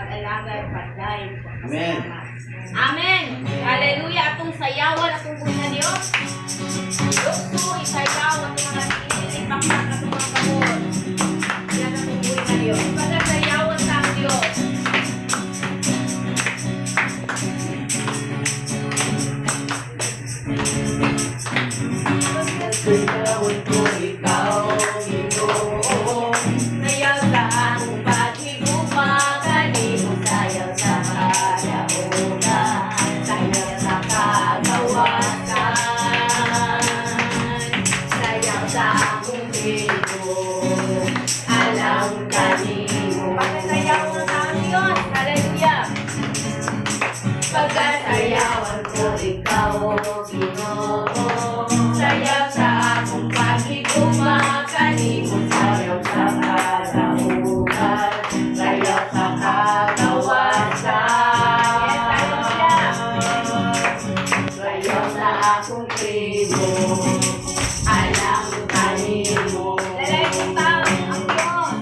Pag-alagad, pag-live. Amen. Amen. Hallelujah. Atong sayawan, atong buhi na Diyos. Lukso, isayaw, atong mga tiil, ipakpak atong mga kamot. Yan atong buhi na Diyos. Pagkasayawan sa ang Diyos. Sayawan ko ikaw, Ginoo. Sayaw sa akong paghigugma, kanimo sayaw sa kadaugan, sayaw sa kagawasan, sayaw sa akong tribo, alang kanimo. Pagkasayaw na sa ang Diyos, hallelujah! Pagkasayawan ko ikaw, O Ginoo, sayaw sa akong paghigugma, kanimo sayaw sa kadaugan, sayaw sa kagawasan. Yes, hallelujah. Sayaw sa akong tribo, alang kanimo. Dalay ko tao ang Diyos.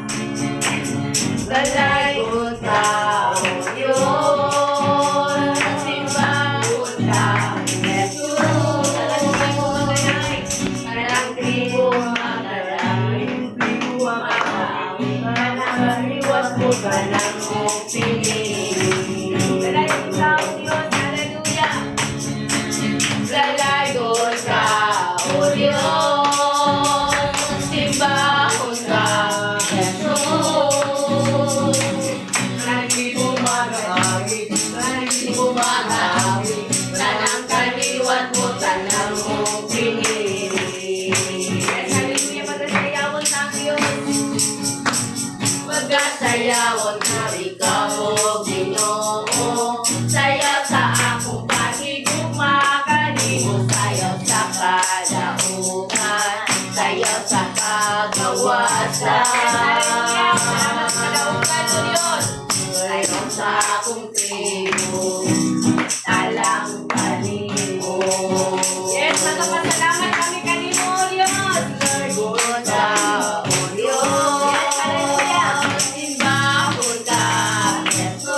Dalay ko tao, Diyos. Simbahon ka, Jesus. Kanang tribo magarami, Tribo ang magarami. Kanang kaliwat mo, kanang mo pinili. Dalay ko tao, Diyos. Hallelujah. Dalay ko tao, Diyos. Simbahon ka, Jesus. Kanang tribo mag-aawit, kanang tribo Mag-aawit, tanang kaliwat mo, tanang mo pinili. Yes, hallelujah, pagkasayawan sa ang Diyos. Pagkasayawan na ikaw, O Ginoo. Sayaw sa akong paghigugma, kanimo sayaw sa kadaugan, sayaw sa kagawasan. Hallelujah, salamat sa kadaugan, O Diyos. Sayaw sa akong tribo, alang kanimo. Yes, magpapasalamat kami kanimo, O Diyos. Tao, Diyos. Yes, hallelujah. Simbahon ka, Jesus.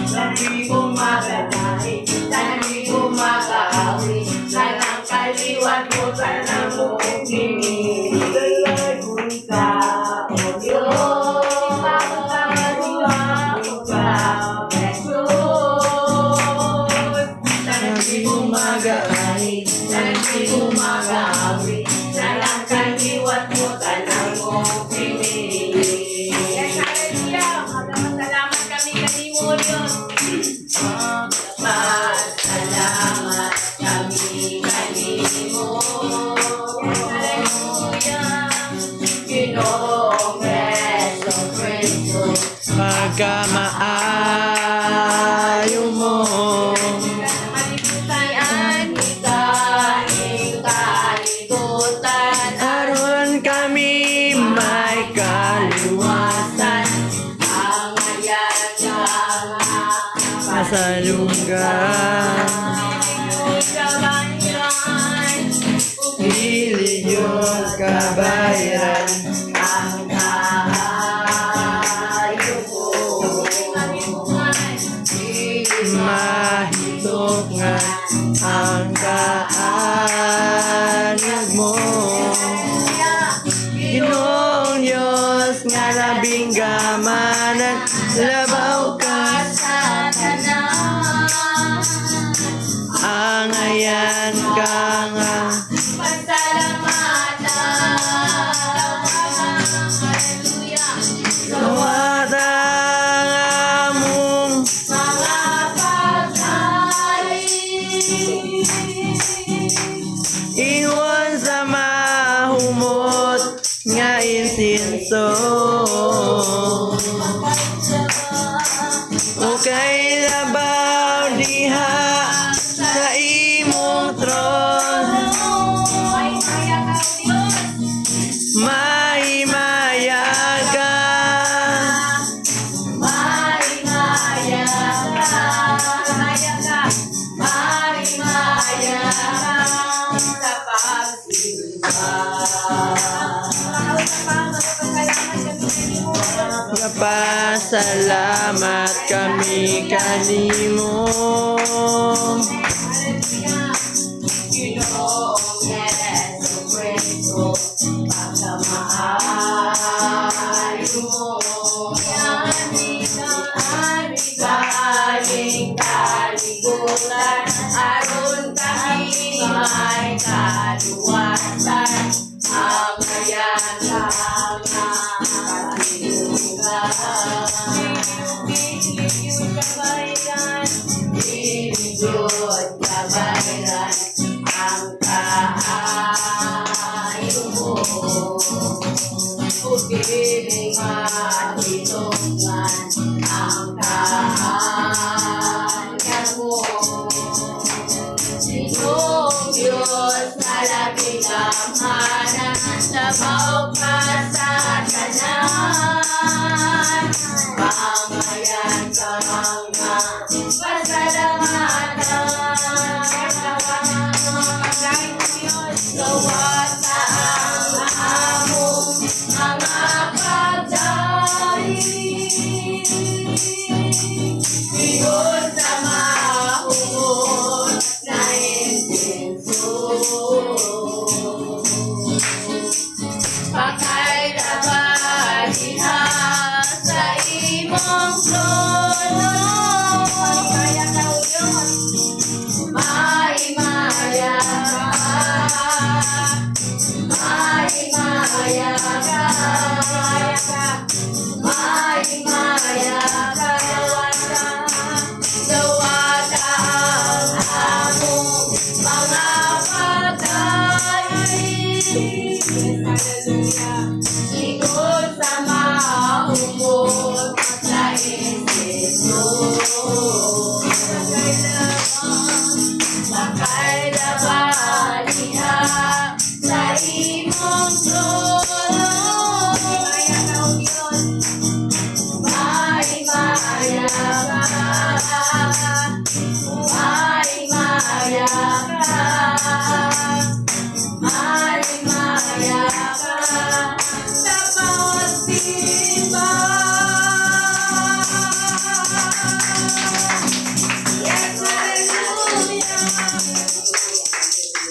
Kanang tribo Mag-aawit, tanang tribo mag-aawit, tanang kaliwat mo, tanang mo pinili. Dalay ko Tao, Diyos. Simbahon ka, simbahon ka, Jesus. Tanang tribo mag-aawit, tanang tribo mag-aawit, tanang kaliwat mo, tanang mo pinili. Yes, hallelujah. Salamat kami kanimo, Diyos. Pasalamat kami kanimo. Hallelujah. Ginoong Heso Kristo. Pagkamaayo mo. Kalibutan, ikaning kalibutan. Aron kami may kaliwasan. Ang ayan nga Masalunggan. Kabayan. Dili Diyos kabayaran. Ang kaayo mo. Mahitok nga ang kaanyag mo. Ginoong Diyos nga labing gamanan, labaw ka Sa tanan. Angayan ka nga. Pasalamatan. Hallelujah. Nawata ang among Mga pagkain. Ingon sa mahumot nga insinso. Napasalamat kami kanimo. Ginoong Yeso Kristo, pagkamaayo mo. Aming kalibutan, aron kami may kaluwasan, angayan ka nga katinugan. Lingkod kabayran ang kaayo mo. Ug dili matitungan ang kaanyag mo. Ginoong Diyos na labing gamhanan, labaw ka sa tanan. Pangayan ka nga pasalamatan. Dawata ang among mga pagdaig. Ingon sa mahumon na insenso. Pakaylaba diha sa imong trono. Mahimaya ka, mahimaya ka, mahimaya ka, dawata ang among mga pagdaig. Ingon sa mahumon na insenso. Pakaylaba diha sa imong trono. Mahimaya ka, mahimaya ka, mahimaya ka, sa bawat simba. Yes, hallelujah.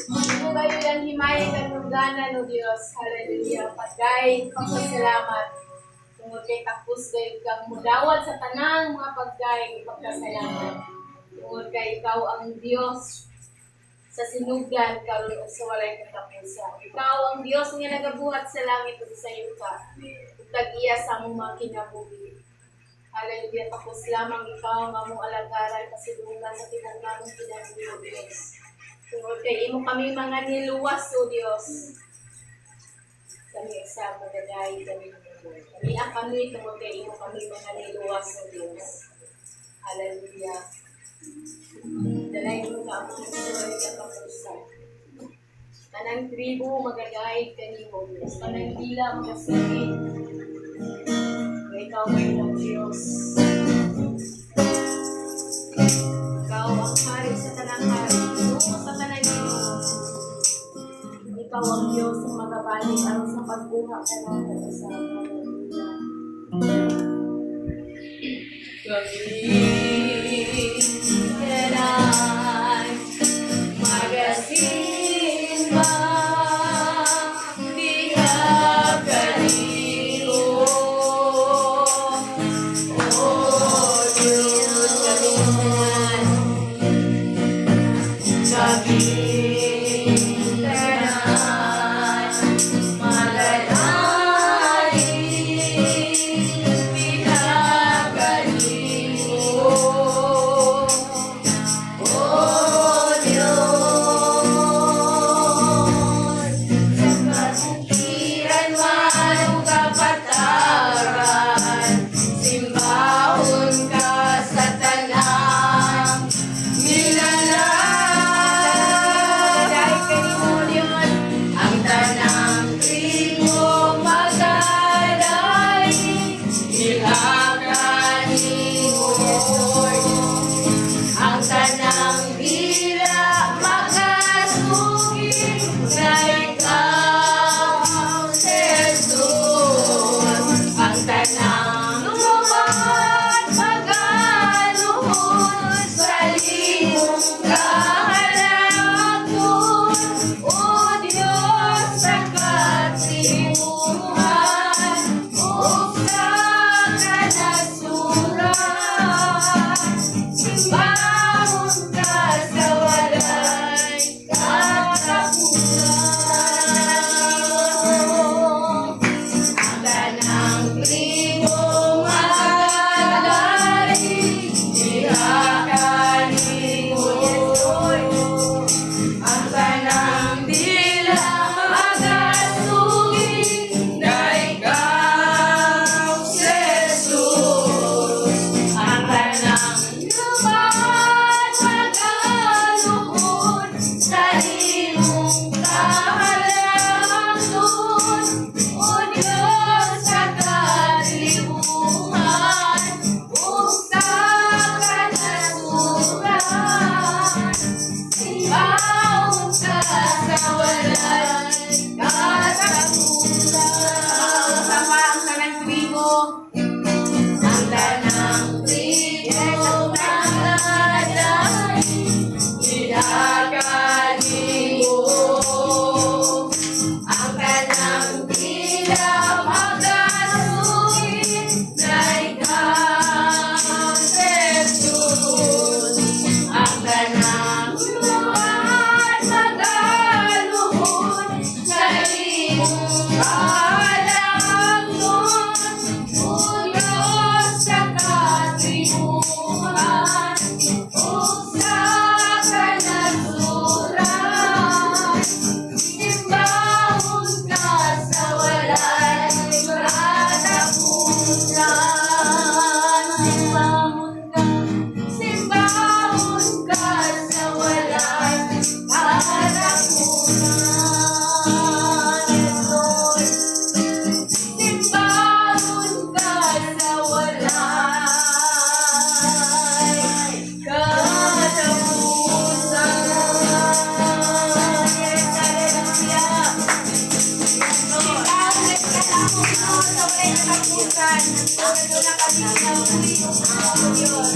Imo gayud ang himay kadungganan, O Dios. Hallelujah. Pagdaig, pagpasalamat. Tungod kay takos gayud kang mudawat sa tanang mga pagdaig, pagkasalamat. Tungod kay ikaw ang Dios sa sinugdan karon ug sa walay katapusan. Ikaw ang Dios nga nagabuhat sa langit ug sa yuta. Ug tag-iya sa among mga kinabuhi. Hallelujah. Takos lamang ikaw nga among alagaran, kasilungan sa tibuok namong kinabuhi, O Dios. Tungod kay imo kami mga niluwas, O Dios. Kami sa magagay kami. Kami ang kami tungod kay imo kami mga niluwas, O Dios. Hallelujah. Dalay mo ka among sa katapusan. Tanang tribo magagay kanimo, Diyos. Tanang dila magasugid nga ikaw may ang Diyos. Ikaw ang hari sa tanang hari. Ginoo sa tanang Ginoo. Ikaw ang Diyos ang magabalik aron sa pagbuha kanamo sa Hallelujah. Kami tanan magasimba diha kanimo. O Diyos, kami tanan, kami tanan magadaig diha kanimo. Ang tanang tribo magadaig kanimo. Ang kanang dila magasugid na ikaw, Jesus. Ang kanang luwad magaluhod sa imong kalangon. O Diyos sa katribuhan ug sa kanasuran, simbahon ka sa walay katapusan. Simbahon ka, simbahon ka sa walay katapusan. Yes, Lord. Simbahon ka sa walay katapusan. Yes, hallelujah. Simbahon ka sa among Ginoo sa walay katapusan. Doon na kami kinabuhi o Diyos.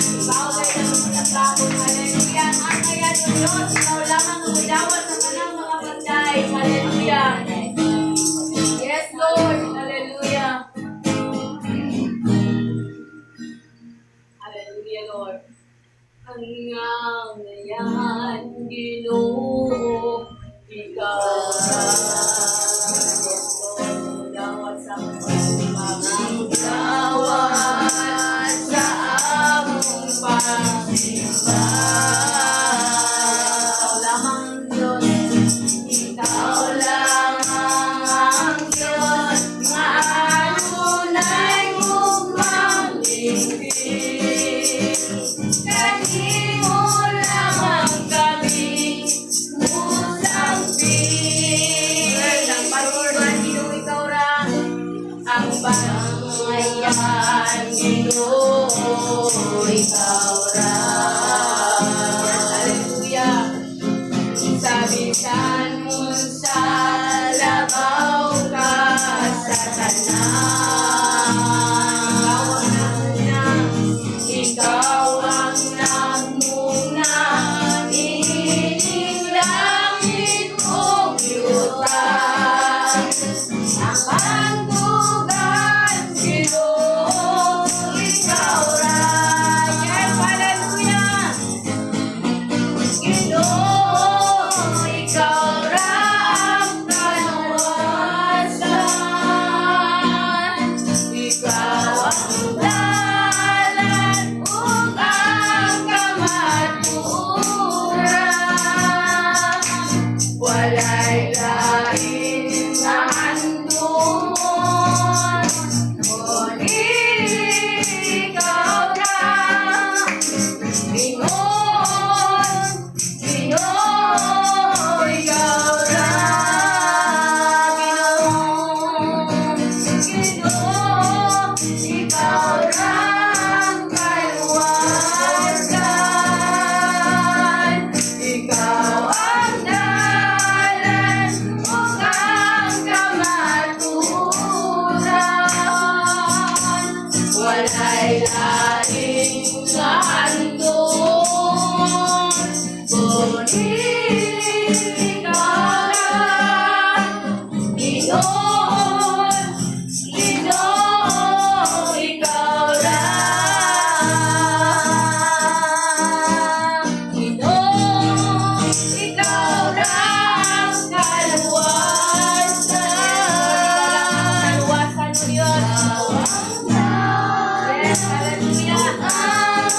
Ikaw ay among simbahon. Hallelujah. Ang angayan o Diyos, ikaw lamang ang mudawat sa tanang mga panday. Hallelujah. Yes, Lord. Hallelujah. Hallelujah, Lord. Ang angayan, Ginoo, ikaw ra. Yes, Lord. Mudawat sa among pagsimba. Mudawat sa among pagsimba. Ikaw lamang ang Diyos. Ikaw lamang ang Diyos nga adunay gugmang lingpis. Kanimo lamang kami musangpit. Ang panguban, Ginoo, ikaw ra. Ang pangayan, Ginoo, ikaw ra. Hallelujah. Sa bisan unsa, labaw ka sa tanan. Ikaw ang nanguna, ikaw ang nanguna, ining langit ug yuta. Ang panguban, Ginoo, ikaw ra. Yes, hallelujah. Ginoo, ikaw ra ang kaluwasan. Ikaw ang dalan ug ang kamatuoran. Walay lain nga andumon kundi ikaw ra. Ginoo, Ginoo, ikaw ra. Ginoo, Ginoo, ikaw ra ang kaluwasan. Ikaw ang dalan ug ang kamatuoran. Walay lain nga andumon kundi ikaw ra. Ginoo, Ginoo, ikaw ra. Ginoo, ikaw ra ang kaluwasan. Kaluwasan mo, Diyos. Yes, hallelujah. Ang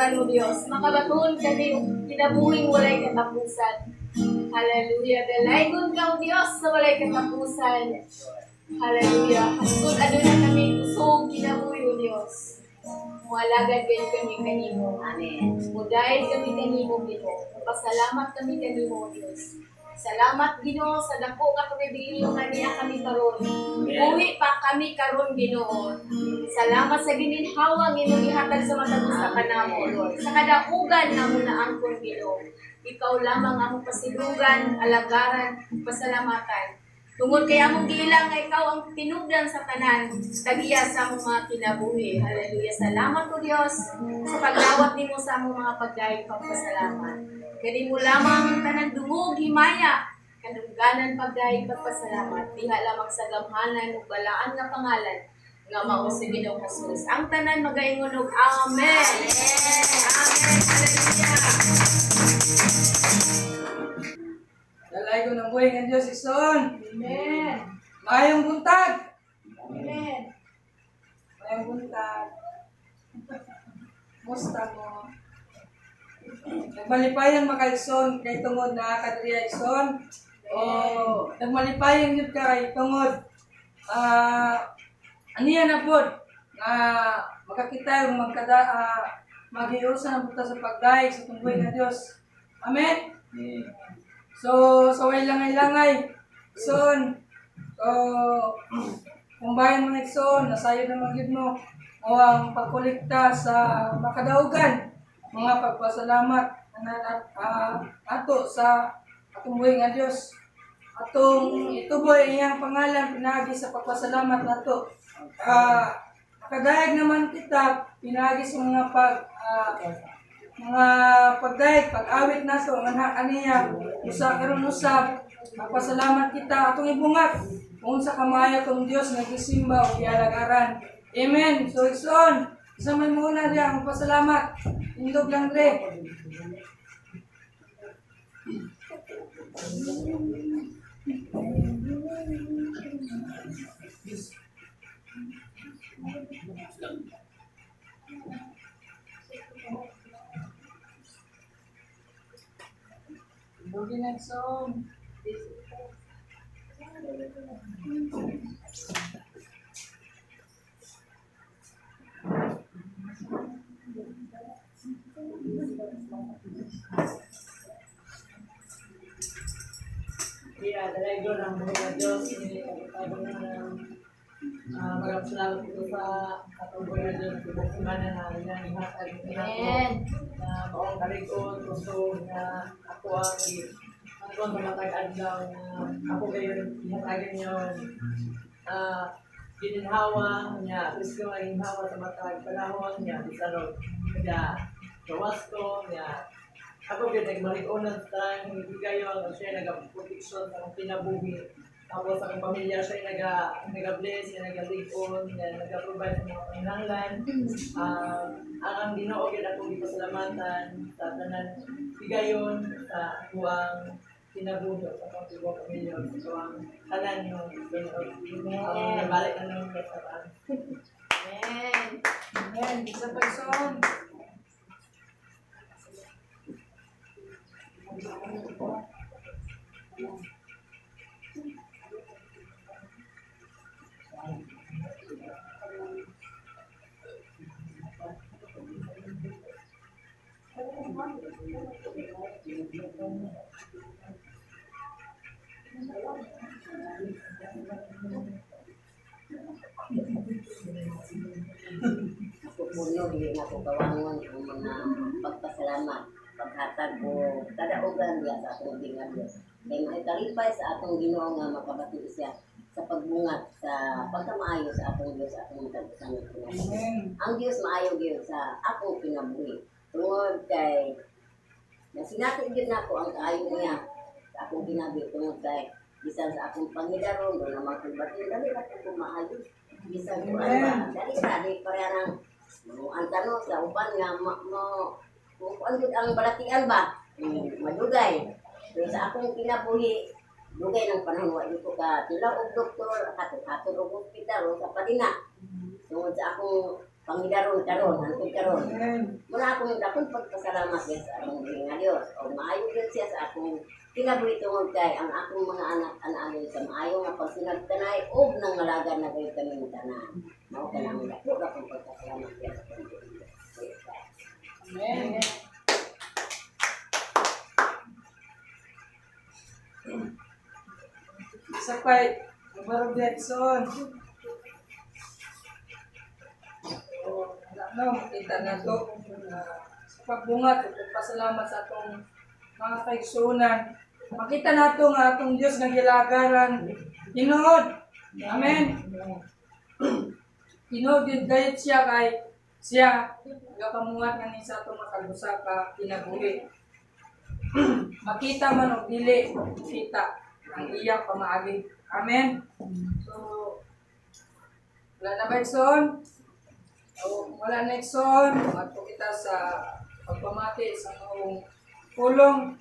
kauturan mo, Dios. Makabaton kami og kinabuhing walay katapusan. Hallelujah. Dalaygon ka, O Dios, sa walay katapusan. Hallelujah. Hangtod aduna kami kusog kinabuhi, O Dios. Mualagad kayo kami kanimo. Amen. Mudayeg kami kanimo, Ginoo. Pasalamat kami kanimo, O Dios. Salamat, Ginoo, sa dako nga pribilehiyo nga niya kami karon. Buhi pa kami karon, Ginoo. Salamat sa gininhawa nga imong gihatag sa matag usa kanamo, Lord. Sa kadaugan namo na angkon, Ginoo. Ikaw lamang among pasilugan, alagaran, pasalamatan. Tungod kay among giila nga ikaw ang tinubdan sa tanan, tagiya sa among mga kinabuhi. Hallelujah. Salamat, O Dios, sa pagdawat nimo sa among mga pagdayeg pagpasalamat. Kanimo lamang ang tanan dungog himaya, kadungganan pagdayeg pagpasalamat. Diha lamang sa gamhanan ug balaan nga pangalan nga mao si Ginoong Jesus. Ang tanan magaingon og amen. Amen. Hallelujah. Dalaygon ang buhay ng Diyos, Ison. Amen. Mayong buntag! Amen. Mayong buntag. Musta mo? Nagmalipayan makaison kay tungod na kadriya ison. O nagmalipayan yun ka kay tungod. Aniya na pod nga makakita yung magkada magiusan ang buta sa pagdayeg sa tunggoy ng Diyos. Amen. So, sa way langay-langay, son, so, kung bayan mo son, nasayo naman gyud mo, o ang pagkolekta sa makadaugan, mga pagpasalamat na ato sa atong buhi nga Dios. Atong ituboy iyang pangalan pinaagi sa pagpasalamat nato. Makadayeg naman kita pinaagi sa mga mga pagdayeg, pag-awit nato ang aniya usa karon usab magpasalamat kita atong ibungat kung sa kamaya tong Dios nga gisimba ug gialagaran. Amen. So ison, isa man muna diya magpasalamat. Indog lang dre. Indogin na ison. Kaya dalaygon ang buhay ng Diyos, tayo ng maraming salamat po sa atong buhay ng Diyos, tibok semana na ilang ihatag Amen. na maong kalig-on, kusog na ako ang ako ang matag adlaw na ako kayo ihatagan niyo gininhawa niya, gusto ang ginhawa sa matag panahon niya, bisan og naga gawas ko niya, ako gyud nagmalig-onan sa tanan hindi kayo ang siya naga-protection sa akong kinabuhi. Tapos sa akong pamilya siya naga-bless, siya naga-lig-on, niya naga-provide sa mga panginahanglan. Ang Ginoo gyud akong gipasalamatan sa tanan higayon sa akuang kinabuhi sa akong tibuok pamilya sa akuang tanan ng Ginoo. Ang nabalik na nung sa Amen. Amen. Isa pa ison. Ako puno, dili na ko kawangon ang mga pagpasalamat, paghatag o kadaugan diya sa atong tinga Dios. Kay makikalipay sa atong Ginoo nga makabati siya sa pagbungat sa pagkamaayo sa atong Dios atong matag usa nga kinabuhi. Amen. Ang Dios maayo gyud sa akong kinabuhi. Tungod kay nasinati gyud nako ang kaayo niya sa akong kinabuhi tungod kay bisan sa akong pangidaron doon naman kong batin dali ra ko maayo bisan ko ano ba dali ra di pareha ng ang tanong sa uban nga mo kung kuan gyud ang balatian ba, madugay pero sa akong kinabuhi dugay ng panahon wa gyud ko ka tilaw og doktor, katod-hatod og ospital o sa padina tungod sa akong pangidaron karon hangtod karon. Amen. Muna akong dakong pagpasalamat siya sa akong buhi nga Dios. O maayo gyud siya sa akong kinabuhi tungod kay ang akong mga anak anaayon sa maayo nga pagsinagtanay ug nangalagad na gayud kami tanan. Mao kanang dako akong pagpasalamat siya sa akong buhi nga Diyos. Amen. Isa pa, Barog Jetson. So, wala no, makita na to. Sa pagbungat, pagpasalamat sa atong mga kaigsunan. Makita na to nga atong Diyos nga gilagaran. Tinuod. Amen. Tinuod yun gayud siya kay siya nagapamungat nga ni sa atong makalusa ka kinabuhi. Makita man o dili kita ang iyang pamaagi. Amen. So, wala na ba, Igsoon? O, wala na, Igsoon. Mato kita sa pagpamati sa maong pulong.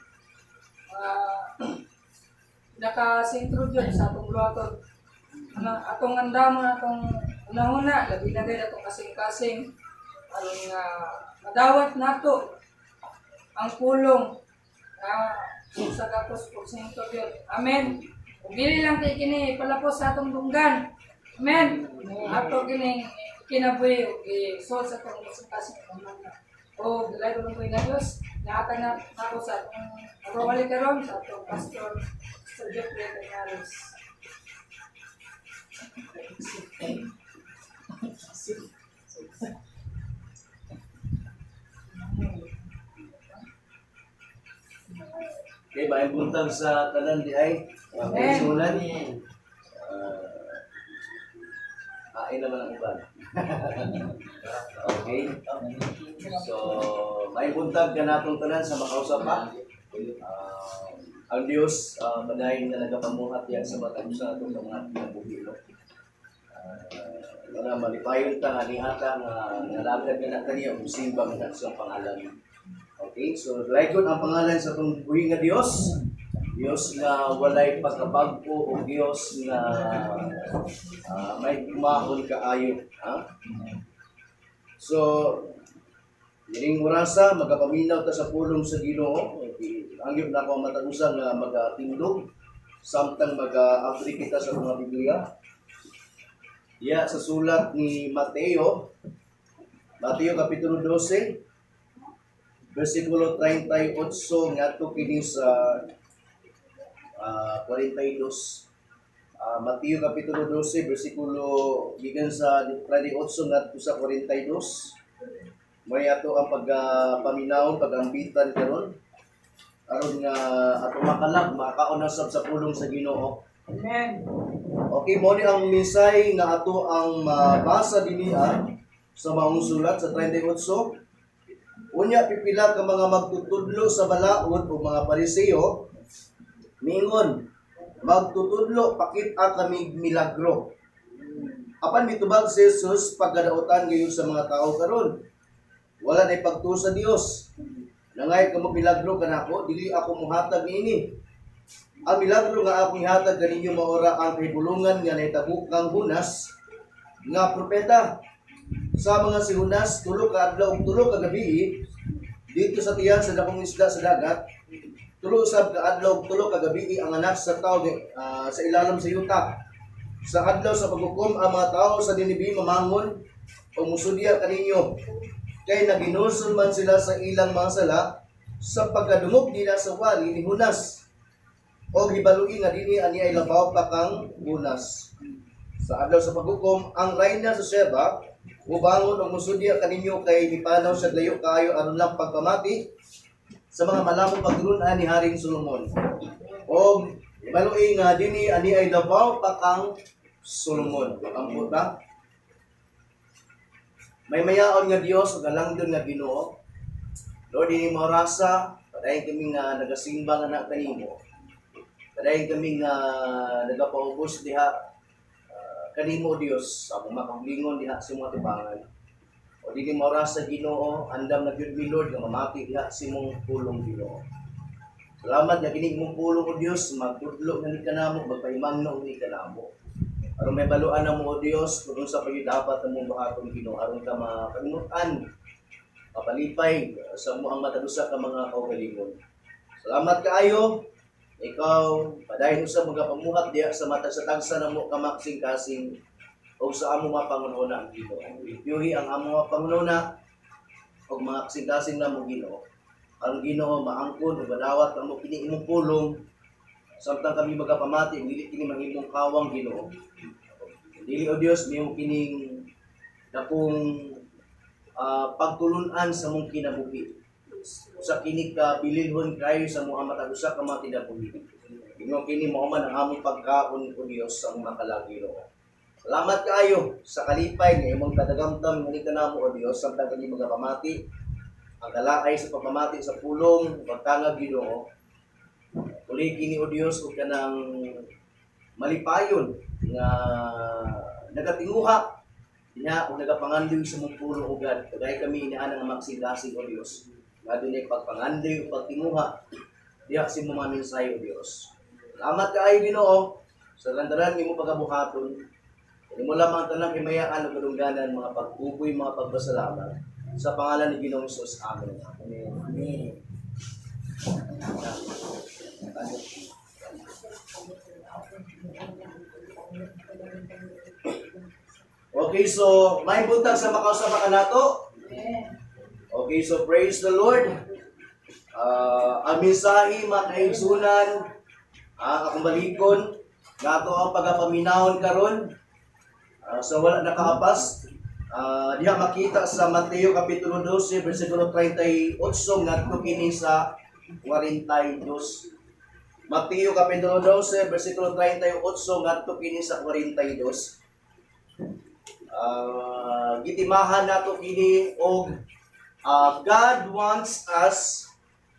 Nakasintro dyan sa atong luwaton. Ano, atong andamon, atong unahuna, labi na gayud atong kasing-kasing aron nga madawat nato ang pulong sa gapos porsyento yun. Amen. Ug dili lang kay kini palapos sa atong dunggan. Amen. Ato kining kinabuhi ug isuol sa atong kasing-kasing pamana. O dili ko lang nga Dios, nahatag na ako sa atong pagwawali karon sa atong pastor Sir Jeffrey Cañares. Okay, maayong buntag sa tanan di ay. Amen. Kaigsunan. Ain naman ang iban. Okay. So, maayong buntag kanatong tanan sa makausap pa. Ang Dios madayon nga nagapamuhat diya sa matag sa atong mga kinabuhi, no. Para malipayon ta nga nihata nga nalagad nga na kaniya ug simba nga sa pangalan. Okay, so laygon ang pangalan sa atong buhi nga Dios. Dios nga walay pagkabag-o o Dios nga may gumahon kaayo, ha? So, nining orasa magapaminaw ta sa pulong sa Ginoo. Angyop na ako ang matag usa nga magatindog samtang maga-abri kita sa mga Biblia. Ya sa sulat ni Mateo, Mateo kapitulo 12, versikulo 38 ngadto kini sa 42. Mateo kapitulo 12 versikulo gikan sa 38 ngadto sa 42. May ato ang pagpaminaw, pagambitan karon aron nga ato makalag makaon na sab sa pulong sa Ginoo. Amen. Okay, mo ni ang mensahe nga ato ang mabasa dinhi sa maong sulat sa 38. Unya pipila ka mga magtutudlo sa balaod o mga Pariseo miingon, "Magtutudlo, pakita kami milagro." Apan mitubag si Jesus, "Pagkadaotan gayon sa mga tao karon. Wala nay pagtuo sa Dios. Nangay ka mo milagro kanako, dili ako muhatag niini. Ang milagro nga akong ihatag kaninyo maora ang kahibulungan nga nahitabo kang Hunas nga propeta. Sa mga si Hunas, 3 ka adlaw ug 3 ka gabi dito sa tiyan sa dakong isda sa dagat, 3 usab ka adlaw ug 3 ka gabi ang anak sa tao sa ilalom sa yuta. Sa adlaw sa paghukom ang mga tao sa Ninibe mamangon o musudya kaninyo kay naginulsol man sila sa ilang mga sala sa pagkadungog nila sa wali ni Hunas. O hibaluin nga dinhi ani ay labaw pa kang Hunas. Sa adlaw sa paghukom ang rayna sa Sheba mubangon og musudya kaninyo kay mipanaw sa layo kaayo aron lang pagpamati sa mga malamong pagtulun-an ni Haring Solomon. O hibaluin nga dinhi ani ay labaw pa kang Solomon." Makampo ta. May mayaon nga Dios ug alangdon nga Ginoo. Lord, ini mo rasa, padayon kami nga nagasimba nga na kanimo. Padayon kami nga nagapaubos diha kanimo Dios sa among makaugalingon diha sa imong atubangan. O dili mo rasa Ginoo, andam na gyud mi, Lord, nga mamati diha sa imong pulong, Ginoo. Salamat nga kini imong pulong o Dios magtudlo na ni kanamo, magpahimangno ni kanamo. Aron may baluan na mo, O Dios, kung unsa pa gyud dapat namo buhaton, Ginoo, aron ka makalimutan, mapalipay sa mo ang matag usa ka mga kaugalingon. Salamat kaayo. Ikaw padayon sa mga pamuhat diha sa matag sa tagsa namo ka kasing o sa amo mga pangunahuna ang Ginoo. Yuhi ang amo mga pangunahuna og mga kasing-kasing namo, Ginoo. Ang Ginoo maangkon ug madawat namo kini imong pulong samtang kami magapamati, dili kini mahimong kawang, Ginoo. Dili, o Dios, mahimo kining dakong pagtulunan sa mong kinabuhi. Sa kini ka bililhon kayo sa mga matag usa ka mga kinabuhi. Ginoo, kini mao man ang among pagkaon, o Dios, sa mga kalag, Ginoo. Salamat kaayo sa kalipay nga imong kadagamdam ngani kanamo, o Dios, samtang kami magapamati. Ang kalaay sa pagpamati sa pulong pagtangag, Ginoo. Uli kini, o Dios, ug kanang malipayon nga nagatinguha niya ug nagapangandoy sa mong pulong, o God. Kagay kami iniana nga magsigasig, o Dios. Nga dunay pagpangandoy ug pagtinguha diha sa imong mga mensahe, o Dios. Salamat kaayo, Ginoo, sa landaran imo pagabuhaton. Imo lamang tanang himayaan ug kadungganan, mga pagpupuy, mga pagpasalamat. Sa pangalan ni Ginoong Hesus. Amen. Amen. Amen. Okay, so may buntag sa makausap ka nato. Okay, so praise the Lord. Ang mensahe, mga kaigsunan, akong balikon, nga ato ang pagapaminahon karon sa wala nakaapas, diha makita sa Mateo Kapitulo 12, versikulo 38 ngadto kini sa 42. Mateo Kapitulo 12, versikulo 38 ngadto kini sa 42. Gitimahan nato kini og God wants us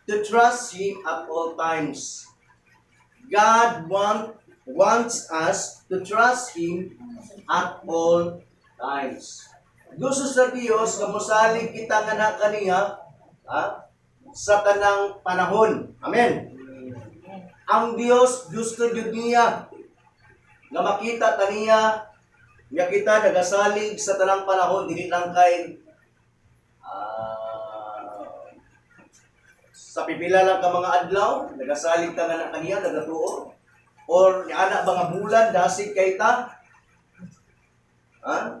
to trust Him at all times. God wants us to trust Him at all times. Gusto sa Dios nga mosalig kita nga na kaniya, ha, sa tanang panahon. Amen. Ang Dios gusto jud niya nga makita ta niya nga kita nagasalig sa tanang panahon, dili lang kay sa pipila lang ka mga adlaw nagasalig ta nga na kaniya, nagatuo or niana ba nga bulan, dasig kay ta, ha?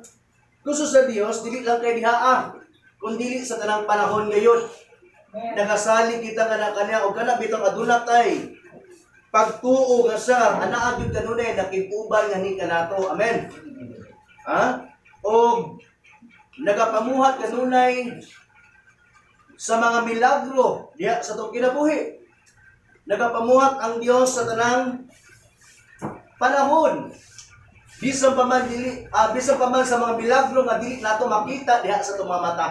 Gusto sa Dios dili lang kay dihaa kun dili sa tanang panahon ngayon nagasalig kita nga na kaniya og kana bitong aduna tay pagtuo nga siya anaa gyud kanunay nakipuban nga ni kanato. Amen, ha, og nagapamuhat kanunay sa mga milagro diha sa atong kinabuhi. Nagapamuhat ang Dios sa tanang panahon, bisan pa man dili bisan pa man sa mga milagro nga dili nato makita diha sa atong mga mata,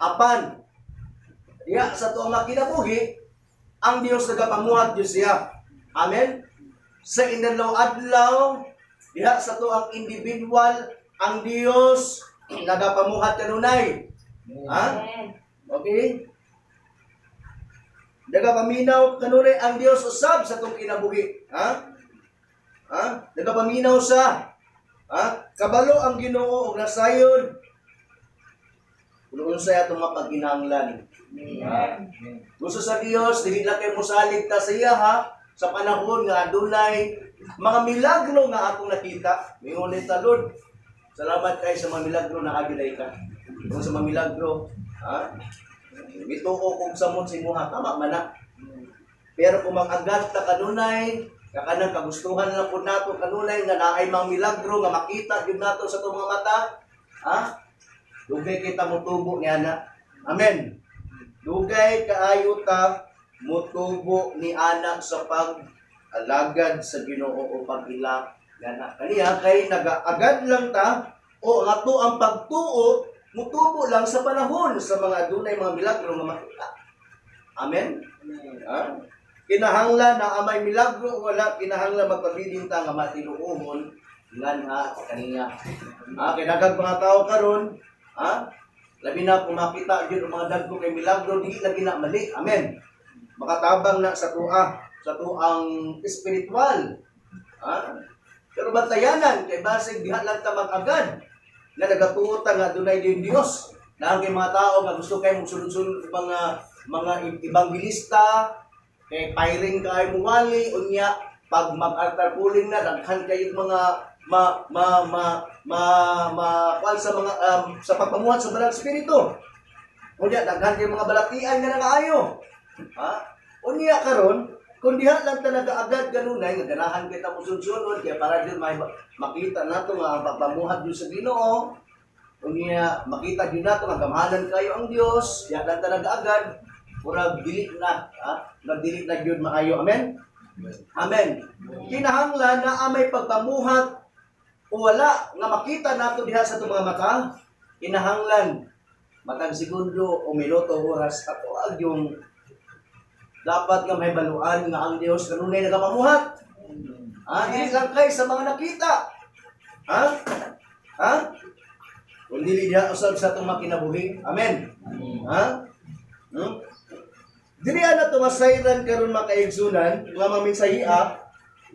apan diha sa atong mga kinabuhi ang Dios nagapamuhat gyud siya. Amen. Sa inadlaw-adlaw diha sa ang individual, ang Dios nagapamuhat kanunay, ha? Amen. Okay? Nagapaminaw kanunay ang Dios usab sa atong kinabuhi. Ha? Ha? Nagapaminaw sa. Ha? Kabalo ang Ginoo og nasayod kung unsay atong mapagkinahanglan. Ha? Gusto sa Dios dili lang kay mosalig ta sa iya, ha, sa panahon nga adunay mga milagro nga atong nakita. Mingon ta, "Lord, salamat kay sa mga milagro na agilay ka." Kung sa mga milagro, ha? Mituo kog samot sa imuha, tama man na. Pero kung mag-agat ta kanunay, kakanang kagustuhan lang po nato kanunay nga naay mga milagro nga makita gyud nato sa atong mga mata, ha? Dugay kita motubo niya na. Amen. Dugay kaayo ta motubo ni ana sa pag-alagad sa Ginoo o pag-ila nga kaniya kay nagaagad lang ta o ang ato ang pagtuo mutubo lang sa panahon sa mga adunay mga milagro nga makita. Amen. Ha? Kinahanglan na amay milagro o wala, kinahanglan magpabilin ta nga matinuohon nganha kaniya. Ha, kay daghang mga tao karon, ha? Labi na kung makita gyud ang mga dagko kay milagro, dili lagi na mali. Amen. Makatabang na sa tuang espiritual. Ha? Pero bantayanan kay basig diha lang ta mag-agad nga nagatuo ta nga adunay din Dios. Naa kay mga tao nga gusto kay mong sunod-sunod mga mga ebanghelista kay pairing kay muwali, unya pag mag-altar calling na, daghan kay mga ma ma ma ma ma kuan sa mga sa pagpamuhat sa Banal Espiritu. Unya daghan kay mga balatian nga nangaayo. Ha? Unya karon, kung diha lang talaga agad ganunay nga ganahan kita mo sunod, kaya para din may makita nato nga ang pagpamuhat gyud sa Ginoo. Unya makita gyud nato nga gamhanan kayo ang Dios, diha lang talaga agad, murag dili na, ha? Murag dili na gyud maayo. Amen. Amen. Kinahanglan na may pagpamuhat o wala nga makita nato diha sa atong mga mata, kinahanglan matag segundo o minuto, oras, ato ag yung dapat nga may baluan nga ang Dios kanunay nagapamuhat. Ha? Dili lang kay sa mga nakita. Ha? Ha? Kung dili diha usab sa atong mga kinabuhi. Amen. Ha? Dili ana to masayran karon, makaigsunan nga maminsahiya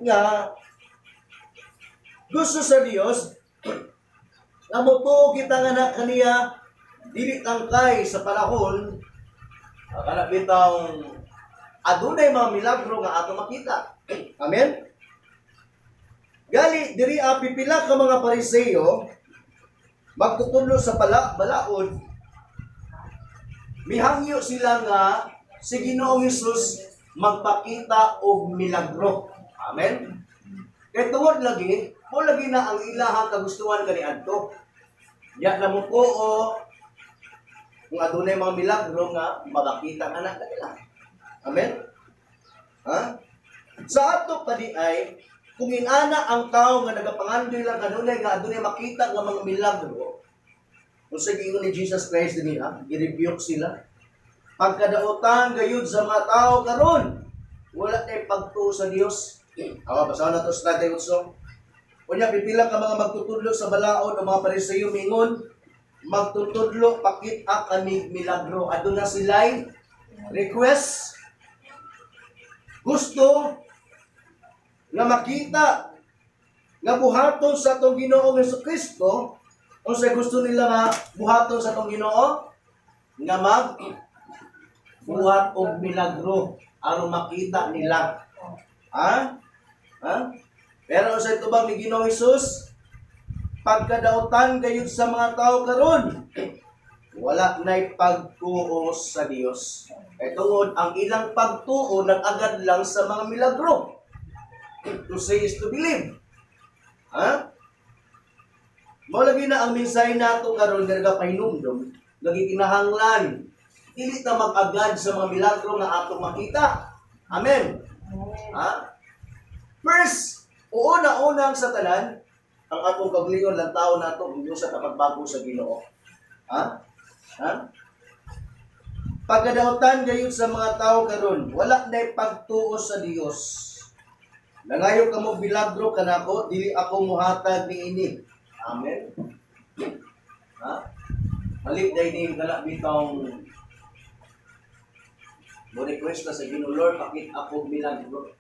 nga gusto sa Dios nga motuo kita nga na kaniya, dili tangkay sa panahon kana bitawng adunay mga milagro nga ato makita. Amen. Gali diri a pipila ka mga Pariseo, magtutudlo sa pala balaod, mihangyo sila nga si Ginoong Hesus magpakita og milagro. Amen. Kay tungod lagi, mo lagi na ang ilahang kagustuhan kaniadto. Ya na mo ko kung adunay mga milagro nga mabakita nga na kanila. Amen? Ha? Sa ato pa di ay, kung inana ang tao nga nagapangandoy lang kanunay nga adunay makita nga mga milagro, kung sa giingon ni Jesus Christ dinhi ha, gi-rebuke sila. Pagkadautan gayud sa mga tao karon, wala tay pagtuo sa Dios. Awa, basahon na to sa 38. Unya pipila ka mga magtutudlo sa balaod o mga Pariseo mingon, "Magtutudlo, pakita kami milagro." Aduna sila'y request, gusto nga makita nga buhaton sa atong Ginoong Kristo. Unsay gusto nila nga buhaton sa atong Ginoo? Nga mag buhat og milagro aron makita nila. Ha? Ha? Pero sa tubag ni Ginoong Hesus, "Pagkadautan gayud sa mga tao karon, wala na'y pagtuo sa Dios." Kay tungod ang ilang pagtuo nag-agad lang sa mga milagro. To say is to believe. Ha? Mao lagi na ang mensahe nato karon nga nagapahinumdom, lagi kinahanglan dili ta mag-agad sa mga milagro nga atong makita. Amen. Ha? First, una-unang sa tanan, ang atong kaugalingon lang tao nato kung sa pagbago sa Ginoo. Ha? Ha? "Pagkadautan gayud sa mga tao karon, wala na'y pagtuo sa Dios. Nangayo kamo milagro kanako, dili ako muhatag niini." Amen. Ha? Balik dahil ni kana bitong mo request na sa Ginoo, "Lord, pakita ako milagro.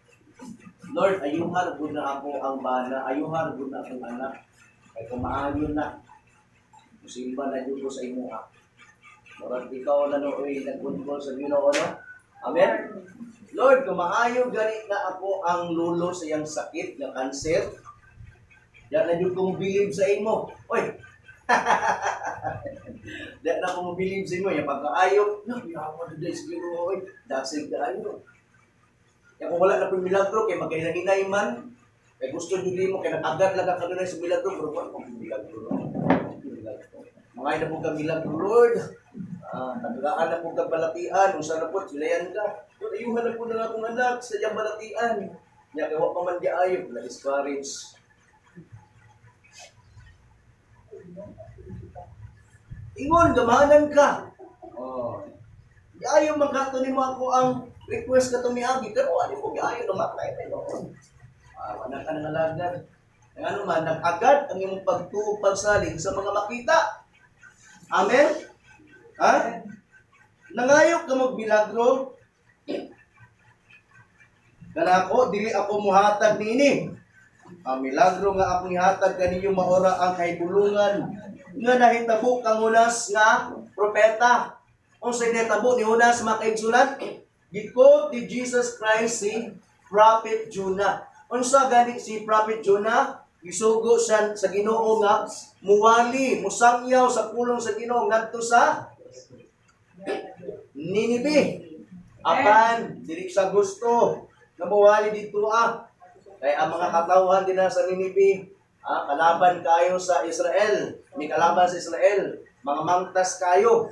Lord, ayuhan gud na ako ang bana, ayuhan gud na akong anak. Kay kung maayo na, musimba na jud ko sa imuha." Murag ikaw na nooy nag-control sa Ginoo, no? Amen? "Lord, kung maayo gani na ako ang lulo sa iyang sakit nga kanser, di na jud ko believe sa imo." Oy. Di na ko believe sa imo, ya pagkaayo, no, yawa na sa Ginoo, oy. Dasig kaayo. Ya kung wala na po milagro kay magkahinay man, kay gusto jud nimo kay nag-agad lang ka kanunay sa milagro, pero wala pang milagro, no? Milagro. Mga na po ka milagro, Lord. Ah, tagaan na po ka balatian, unsa na po, silayan ka. "Lord, ayuhan na po na akong anak sa iyang balatian." Ya kay wa pa man giayo, na discourage. Ingon, gamahanan ka. Oh. Giayo man kato nimo ako ang request ka miagi, pero wala mo giayo, namatay na noon. Ah, wala ka nang alagad. Ang ano man, nag-agad ang imong pagtuo, pagsalig sa mga makita. Amen? Ha? "Nangayo ka magmilagro kanako, dili ako muhatag niini." Ang milagro nga akong ihatag kaninyo maora ang kahibulungan nga nahitabo kang Jonas nga propeta. Unsay nahitabo ni Jonas, mga kaigsunan? Gi-quote ni Jesus Christ si Prophet Jonah. Unsa gani si Prophet Jonah? Gisugo siya sa Ginoo nga muwali, musangyaw sa pulong sa Ginoo ngadto sa Ninibe. Apan dili sa gusto nga muwali dito ah. Kay ang mga katawhan din sa Ninibe, kalaban kayo sa Israel. May kalaban sa Israel, mga mangtas kayo.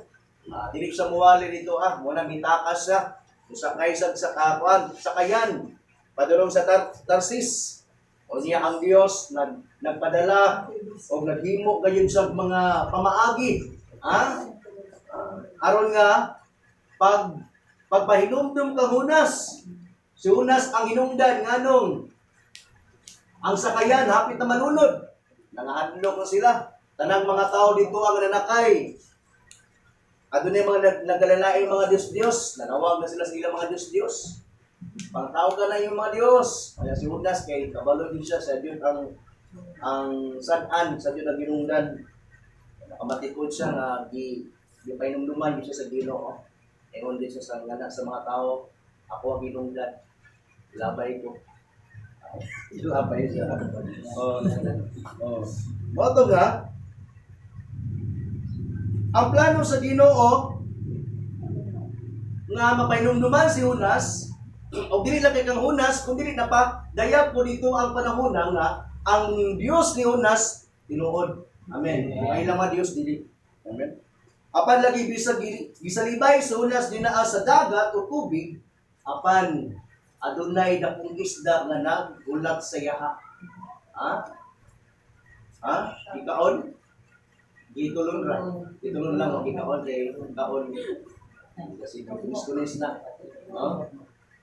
Dili siya muwali dito ah, muna mitakas siya. Usakay sa kakuan, sakayan padulong sa Tarsis. O niya ang Dios nagpadala o naghimo gayud sa mga pamaagi. Ha? Aron nga pagpahinumdum kang Jonas. Si Jonas ang hinungdan nganong ang sakayan hapit na malunod. Nangahadlok na sila. Tanang mga tao dito ang nanakay. Adunay mga nagalalaing mga Diyos-Diyos. Nanawag na sila sa ilang mga Diyos-Diyos. Pangtawag ka na yung mga Diyos. Kaya si Judas, kay kabalo din siya sa Diyos ang sad-an, sa Diyos ang ginungdan. Nakamatikod siya nga gipahinumduman yun siya sa Ginoo. Ingon din siya sa ngana sa mga tao, ako ang ginungdan. Labay ko. Labay siya. Oh. Mao to nga, ang plano sa Ginoo nga mapahinumduman si Jonas o dili lang kay kang Jonas kung dili na pa dayag po dito ang panahon na nga ang Dios ni Jonas tinuod. Amen. Kung ay lang mga Dios dili. Amen. Apan lagi bisag gisalibay si Jonas dinaa sa dagat o tubig, apan adunay dakong isda nga nagulat sa yaha. Ha? Ha? Ikaon? Gitulon ra. Gitulon lang o gikaon kay kaon kasi kunis-kunis na. No?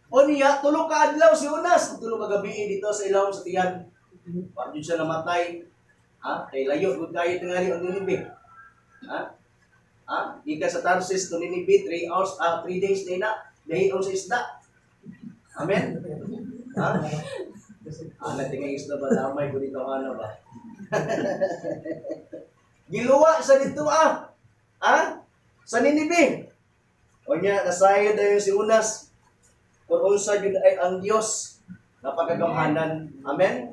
O niya, tulo ka adlaw si Jonas, tulo ka gabi dito sa ilawom sa tiyan. Wa jud siya namatay. Ha? Kay layo gud kayo tingali ang Ninibe. Ha? Ha? Gikan sa Tarsis to Ninibe, 3 hours, 3 days na. Dahion sa isda. Amen? Ha? Tingay isda ba? Damay ko dito ano ba? Giluwa sa dito ah. Ha? Sa Ninibe. O niya, nasayod na yun si Unas. Kung unsa yun ay ang Diyos na pagkagamhanan. Amen?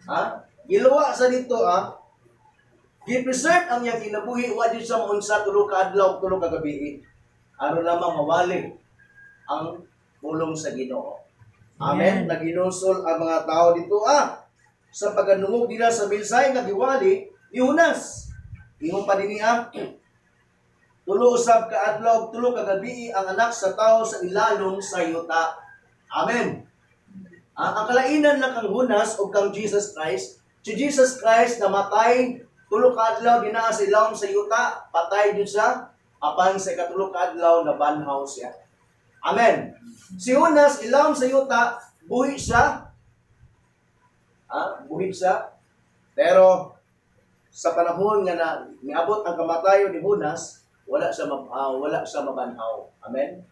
Ha? Giluwa sa dito ah. Gi-preserve ang iyang kinabuhi, wa jud siya maunsa tulo ka adlaw, tulo ka gabi. Aron lamang mawali ang pulong sa Ginoo. Amen. Naginusol ang mga tao dito ah sa pagkanungog nila sa mensahe nga giwali ni Jonas. Ingon pa dinhi ah. Tulo usab ka adlaw, tulo ka gabi ang anak sa tao sa ilalom sa yuta. Amen. Ang kalainan lang kang Jonas o kang Jesus Christ, si Jesus Christ namatay tulo ka adlaw dinaa sa ilawom sa yuta, patay jud siya, apan sa ikatulo ka adlaw nabanhaw siya. Amen. Si Jonas ilawom sa yuta, buhi siya. Buhi siya. Pero sa panahon nga na niabot ang kamatayon ni Jonas, wala siya mabanhaw. Amen.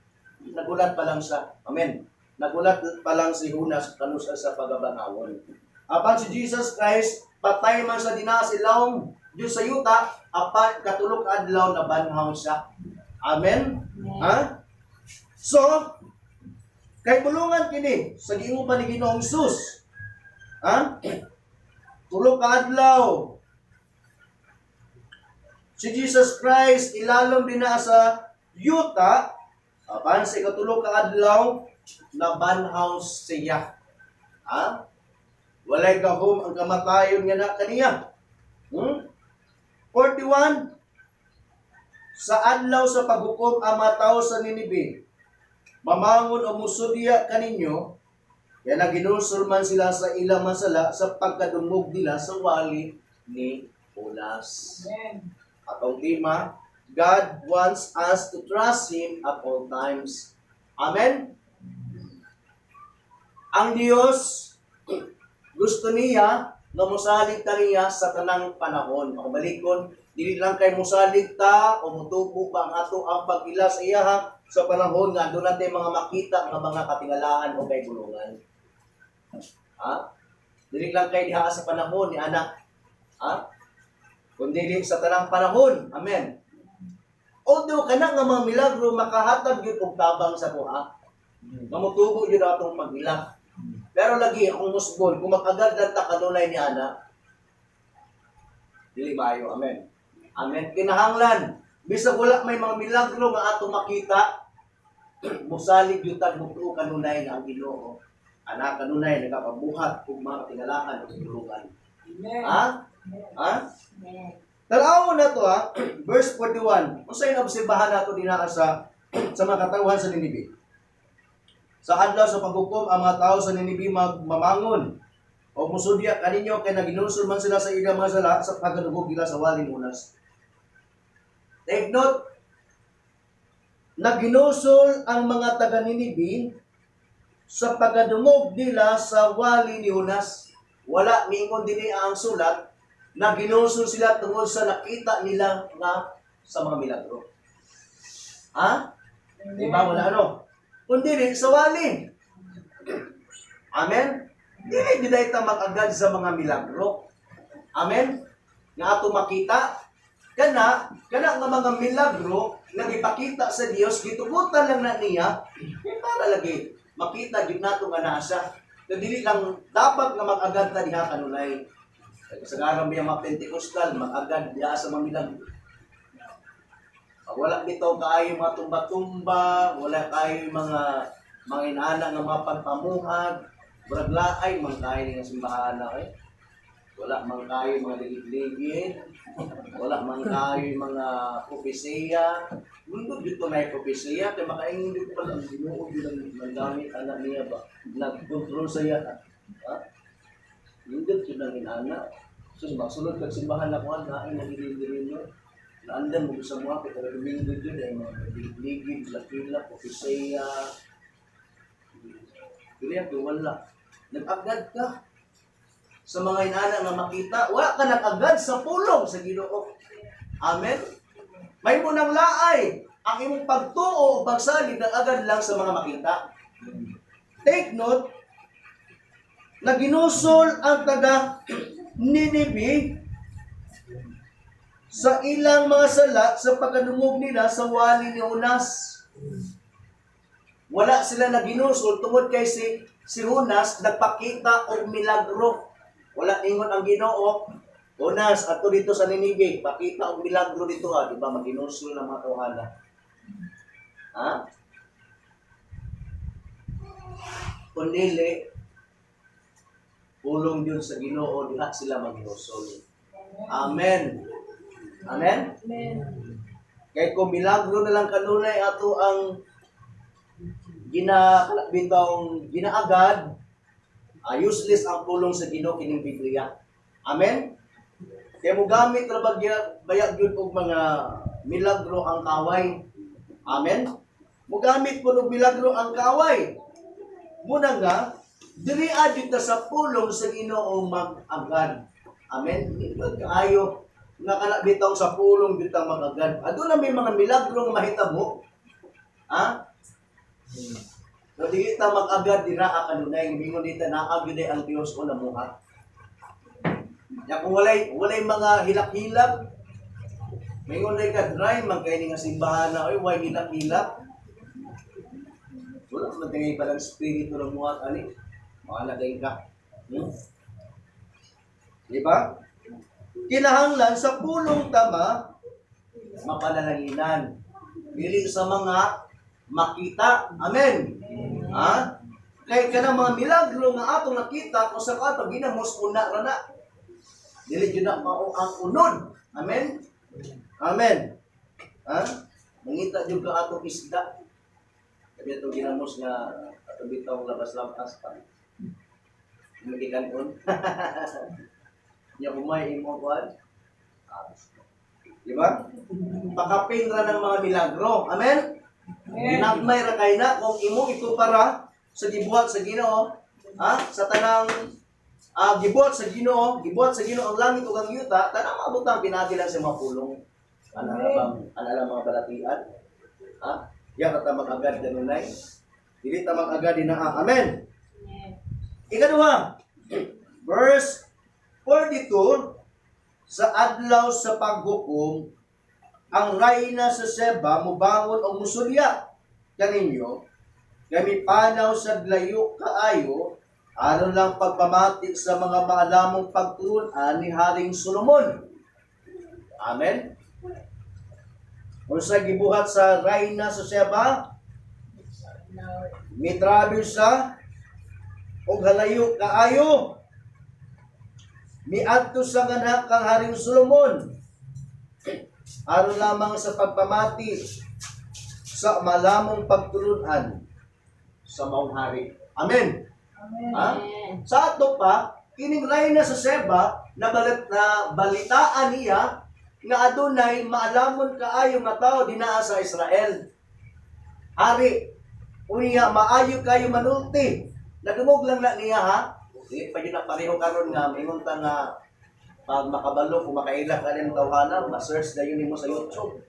Nagulat pa lang siya. Amen. Nagulat pa lang si Jonas kanus sa pagabanhawon. Apan si Jesus Christ patay man sa dinaa sa ilawom Diyos sa yuta, apan katulo ka adlaw nabanhaw siya. Amen. Ha? So, kay bulungan kini sa giingon pa ni Ginoong Jesus. Ha? Tulo ka adlaw si Jesus Christ ilalom dinaa sa yuta, apan sa ikatulo ka adlaw nabanhaw siya. Ha? Walay gahom ang kamatayon nga na kaniya. 41. Sa adlaw sa paghukom ang mga tao sa Ninibe mamangon o musudya kaninyo, kaya naginulsol man sila sa ilang masala sa pagkadungog nila sa wali ni Jonas. Amen. Atong tema, God wants us to trust Him at all times. Amen? Ang Diyos, gusto niya nga mosalig ta niya sa tanang panahon. Ako balikon, dili lang kay mosalig ta o motubo ba ang ato ang pag-ila sa iyaha sa panahon nga doon natin mga makita nga mga katingalahan o kay bulungan. Ha? Dili lang kay diha sa panahon ni anak. Ha? Kundi sa tanang panahon. Amen. Although kana nga mga milagro makahatag gyud og tabang sa kuha. Mamutubo gyud atong pagilak. Pero lagi akong musbon kung mag-agad lang ta kanunay ni ana, dili maayo. Amen. Amen. Kinahanglan bisag wala may mga milagro nga atong makita, musalig gyud tag mutuo kanunay nga ang Ginoo anak kanunay nagapabuhat ug mga katingalahan ug tulungan. Amen. Ha? Ha? Tan-awon na to ha, verse 41. Unsay naobserbahan nato dinaa sa mga katawhan sa Ninibe? Sa adlaw sa paghukom ang mga tao sa Ninibe magmamangon o musudya kaninyo kay naginulsol man sila sa ilang mga sala sa pagdungog nila sa wali ni Jonas. Take note, naginusol ang mga taga Ninibe sa pagdungog nila sa wali ni Jonas. Wala miingon dinhi ang sulat na ginusol sila tungod sa nakita nila nga sa mga milagro. Ha? Di ba? Wala ano? Kundi rin sa wali. Amen? Dili gyud ta mag-agad sa mga milagro. Amen? Nga ato makita kana kana nga mga milagro nga gipakita sa Dios, gitugutan lang na niya kay para lagi makita gyud nato nga naa siya. Na dili lang dapat nga mag-agad ta diha kanunay. Kasagaran biya mga Pentecostal mag-agad diha sa mga milagro. Pag wala bitaw kaayo mga tumba-tumba, wala kaayo mga inaana nga mga pagpamuhag, murag laay man kaayo nga simbahan na eh. Wala man kaayo mga ligid-ligid, wala man kaayo mga propesiya. Mundo dito na propesiya, kay makaingon dito pala ang Ginoo gyud ang nanggamit anak niya ba, nagkontrol sa iya. Ha? Nindot yun ang inaana. So, magsulod kag simbahan na kuan, naay nagilid no. Naandan mo sa mga kay kada Domingo yun ay mga ligid, lakila, propesiya. Dili ako wala. Nag-agad ka sa mga inaana nga makita, wala ka nag-agad sa pulong sa Ginoo. Amen. May mo nang laay ang imong pagtuo o pagsalig nag-agad lang sa mga makita. Take note, na ginusol ang taga Ninibe sa ilang mga sala sa pagkadungog nila sa wali ni Jonas. Wala sila naginusol tungod kay si Jonas nagpakita og milagro. Wala ingon ang Ginoo, "Jonas, ato dito sa Ninibe, pakita og milagro dito ha," di ba maginusol ng mga tawhana? Ha? Kung dili, pulong yun sa Ginoo, diha sila maginusol. Amen. Amen? Amen. Kay kung milagro na lang kanunay ato ang gina bitong ginaagad, useless ang pulong sa Ginoo kining Biblia. Amen? Kay mo gamit ra bagya bayag gyud og mga milagro ang kaway. Amen? Mugamit po og milagro ang kaway. Muna nga diri adto ta sa pulong sa Ginoo mag-agad. Amen? Nindot kaayo nga kana bitaw sa pulong bitang mag-agad. Aduna may mga milagro nga mahitabo. Ha? No, dili ta mag-agad dira ka kanunay, mingon dita naa gyud ang Dios o namuha. Ya kung walay mga hilak-hilak, mingon day ka dry man kay ni nga simbahan na oy way hilak-hilak. Wala man tingay palang spirito ng muhat ani. Maala day ka. Di ba? Kinahanglan sa pulong tama mapanalanginan. Dili sa mga makita. Amen. Ha? Kay kanang mga milagro nga atong nakita kung sa pag ginamos una ra na. Dili jud na mao ang unod. Amen. Amen. Ha? Mangita jud ka atong isda. Kaya itong ginamos nga atong bitong labas-labas pa. Magikanon. Nya umay imo kuan. Di ba? Pakapin ra ng mga milagro. Amen? Ginagmay ra kay na kung imo ikumpara sa gibuhat sa Ginoo, ha? Sa tanang gibuhat sa Ginoo, gibuhat sa Ginoo ang langit ug ang yuta, tanang mga butang pinaagi lang sa mga pulong. Ana ra bang ana lang mga balatian? Ha? Ya ka ta mag-agad kanunay. Dili ta mag-agad dinaa. Amen. Ikaduha, Verse 42, sa adlaw sa paghukom, ang rayna sa Seba mubangon og musulya kaninyo, kami panaw sa layo kaayo, aron lang pagpamati sa mga maalamong pagtulunan ni Haring Solomon. Amen. Unsa gibuhat sa rayna sa Seba? Mitravel sa og halayo kaayo. Miadto sa nganak kang Haring Solomon aron lamang sa pagpamati sa malamong pagtulunan sa maong hari. Amen. Amen. Ha? Sa ato pa, kining rayna sa Seba na, balit, na balitaan niya nga adunay maalamon kaayo nga tao dinaa sa Israel. Hari, unya maayo kayo manulti. Nadungog lang na niya, ha. Di pa yun na pareho karon nga mingon ta nga pag makabalo kung makaila ka rin tawhana, ma-search dayon nimo sa YouTube.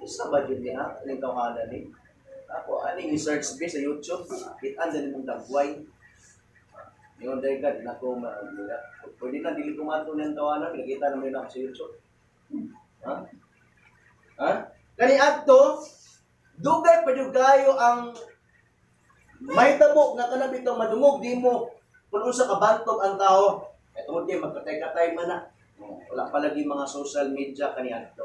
Isa ba yun niya ning tawhana ni? Ako ani i-search ba sa YouTube, kitaan din imong dagway. Ingon dahil ka, di na ko ma. Pwede na, dili ko mato niyang tawanan, nakita naman yun ako sa YouTube. Ha? Ha? Kani adto, dugay pa jud kayo ang may tabo nga kanang bitong madungog di mo kung unsa ka bantog ang tao. Eh tungod kay magkatay-katay man na. Wala pa lagi mga social media kani adto.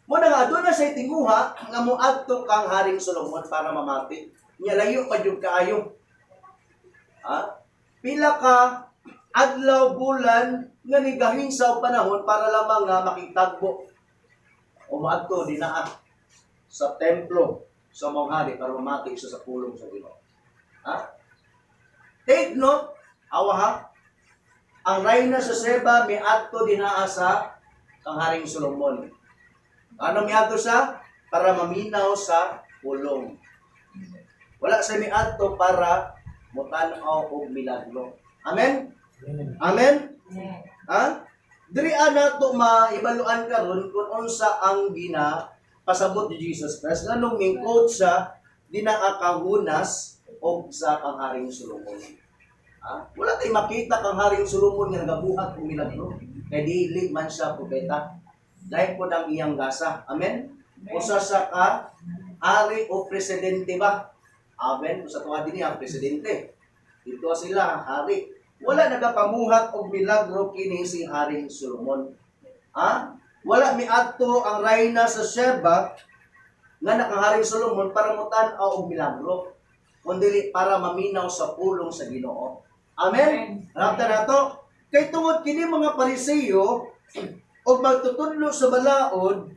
Mo na nga aduna say tinguha nga moadto kang Haring Solomon para mamati. Nya layo pa jud kaayo. Ha? Pila ka adlaw bulan nga nigahin sa panahon para lamang nga makitagbo o moadto dinaa sa templo sa mga hari para mamati siya sa pulong sa Ginoo. Ha? Take note, awa ha, ang rayna sa Seba miadto dinaa sa kang Haring Solomon. Ano miadto siya? Para maminaw sa pulong. Wala siya miadto para mutan-aw og milagro. Amen? Amen? Ha? Diri nato maibaluan karon kung unsa ang gina pasabot ni Jesus Christ nganong mingkot siya dinaa kang Hunas og sa kang Haring Solomon. Ha? Wala tay makita kang Haring Solomon nga nagabuhat og milagro kay dili man siya propeta. Dahil po ang iyang gasa. Amen? Usa sa ka hari o presidente ba? Amen. Usa tuwa dinhi ang presidente. Dito sila hari. Wala nagapamuhat og milagro kini si Haring Solomon. Ha? Wala miadto ang rayna sa Sheba nga nakang Haring Solomon para mutan-aw og milagro kundi para maminaw sa pulong sa Ginoo. Amen. Ramta nato kay tungod kini mga Pariseo og magtutudlo sa balaod,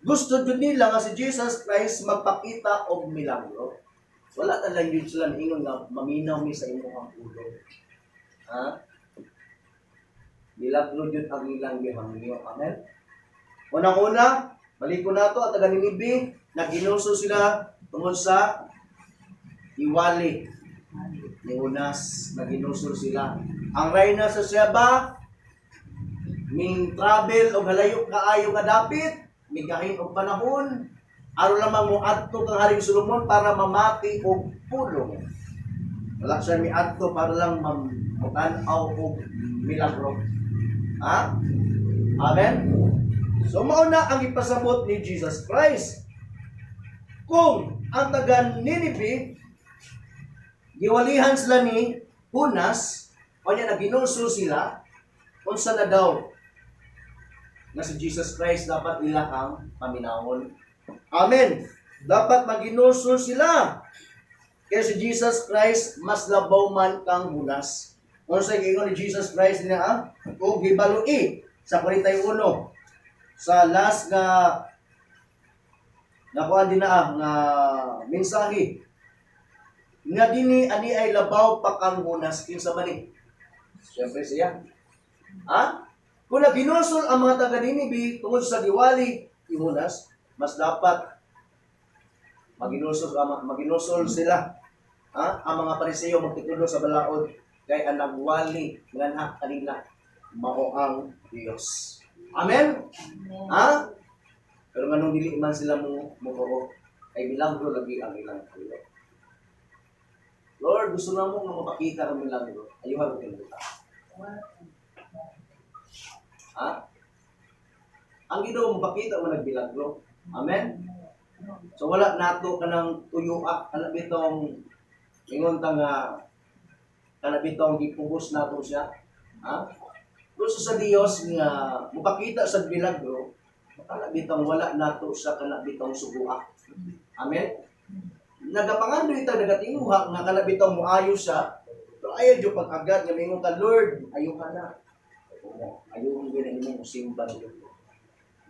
gusto jud nila nga si Jesus Christ magpakita og milagro. Wala ta lang yun sila niingon nga maminaw mi sa imong pulong. Ha? Milagro jud ang ilang gihangyo. Amen. Unang-una, balik ko nato at taga Ninibe, naginuso sila tungod sa iwali ni Unas, naginuso sila. Ang reyna sa Sheba, ming travel og halayo kaayo nga dapit, migahin og panahon, aron lamang mo adto kang Haring Solomon para mamati og pulong. Wala siya miadto para lang mutan-aw og milagro. Ha? Amen? So mao na ang ipasabot ni Jesus Christ. Kung ang taga Ninive giwalihan sila ni Hunas, o niya naginulsul sila, unsa na daw nga si Jesus Christ dapat ila ang paminawon. Amen. Dapat maginulsul sila. Kaya si Jesus Christ mas labaw man kang Hunas. Unsa giingon ni Jesus Christ niya ah? O gibalui sa 41 sa last nga nakuha din na nga mensahe nga dini ani ay labaw pa kang Hunas, kinsa man ni? Siyempre siya. Ha? Kung naginulsol ang mga taga Ninive tungod sa giwali ni Hunas, mas dapat maginulsol sila. Ha? Ang mga Pariseo magtitulo sa balaod kay ang nagwali nganha kanila mao ang Dios. Amen? Ha? Pero nganong dili man sila mo mutuo, ay milagro lagi ang ilang pulo. Lord, gusto na mo nga mapakita kami milagro. Ayuhan ko kalibutan. Ha? Ang Ginoo mapakita mo nagbilagro. Amen? So wala nato kanang tuyua kana bitong ingon ta nga kana bitong gipugos nato siya. Ha? Gusto sa Dios nga mopakita sa milagro, kana bitong wala nato siya kana bitong sugua. Amen? Nagapangandoy ta, nagatinguha nga kana bitong moayo siya, pero ayaw jud pag-agad nga mingon ka, "Lord, ayo ka na. Ayo gyud na imong simba gyud."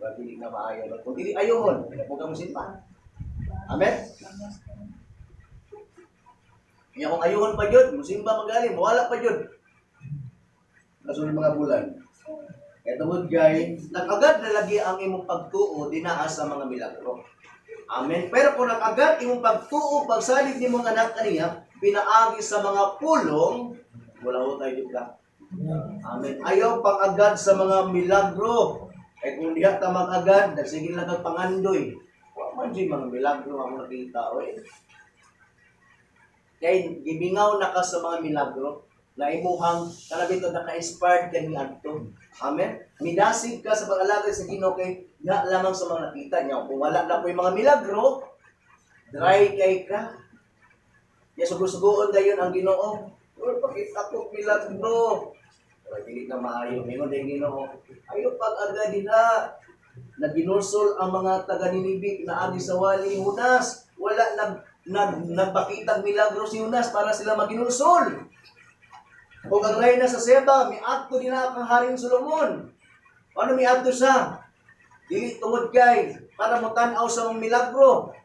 Ba dili na maayo. Kung dili ayohon, mo ka mo simba. Amen? Nya kung ayuhon pa jud, musimba magali, mawala pa jud. Kasunod mga bulan. Kaya tungod kay, nag-agad na lagi ang imong pagtuo dinaa sa mga milagro. Amen. Pero kung nag-agad imong pagtuo, pagsalig nimong anak kaniya, pinaagi sa mga pulong, wala ho tayo ka. Amen. Ayaw pag-agad sa mga milagro. Kaya kung diha ta mag-agad, sige lang kag pangandoy. Wa man jud mga milagro ang nakita oy. Kay gimingaw na ka sa mga milagro na imuhang kanabito naka-inspired ka ni adto. Amen. Midasig ka sa pag-alagad sa Ginoo kay nga lamang sa mga nakita niya. Kung wala na po yung mga milagro, dry kay ka. Ya sugo-sugoon dayon ang Ginoo. Lord, pakita ko milagro. Pero dili na maayo. Mingon din Ginoo. Ayo pag-aga diha. Naginulsol ang mga taga Ninibe na agi sa wali ni Junas. Wala nag nag nagpakitang milagro si Junas para sila maginulsol. O ang reyna sa Seba, miadto din na ang Haring Solomon. Ano miadto siya? Dili tungod kay para motan-aw sa mga milagro.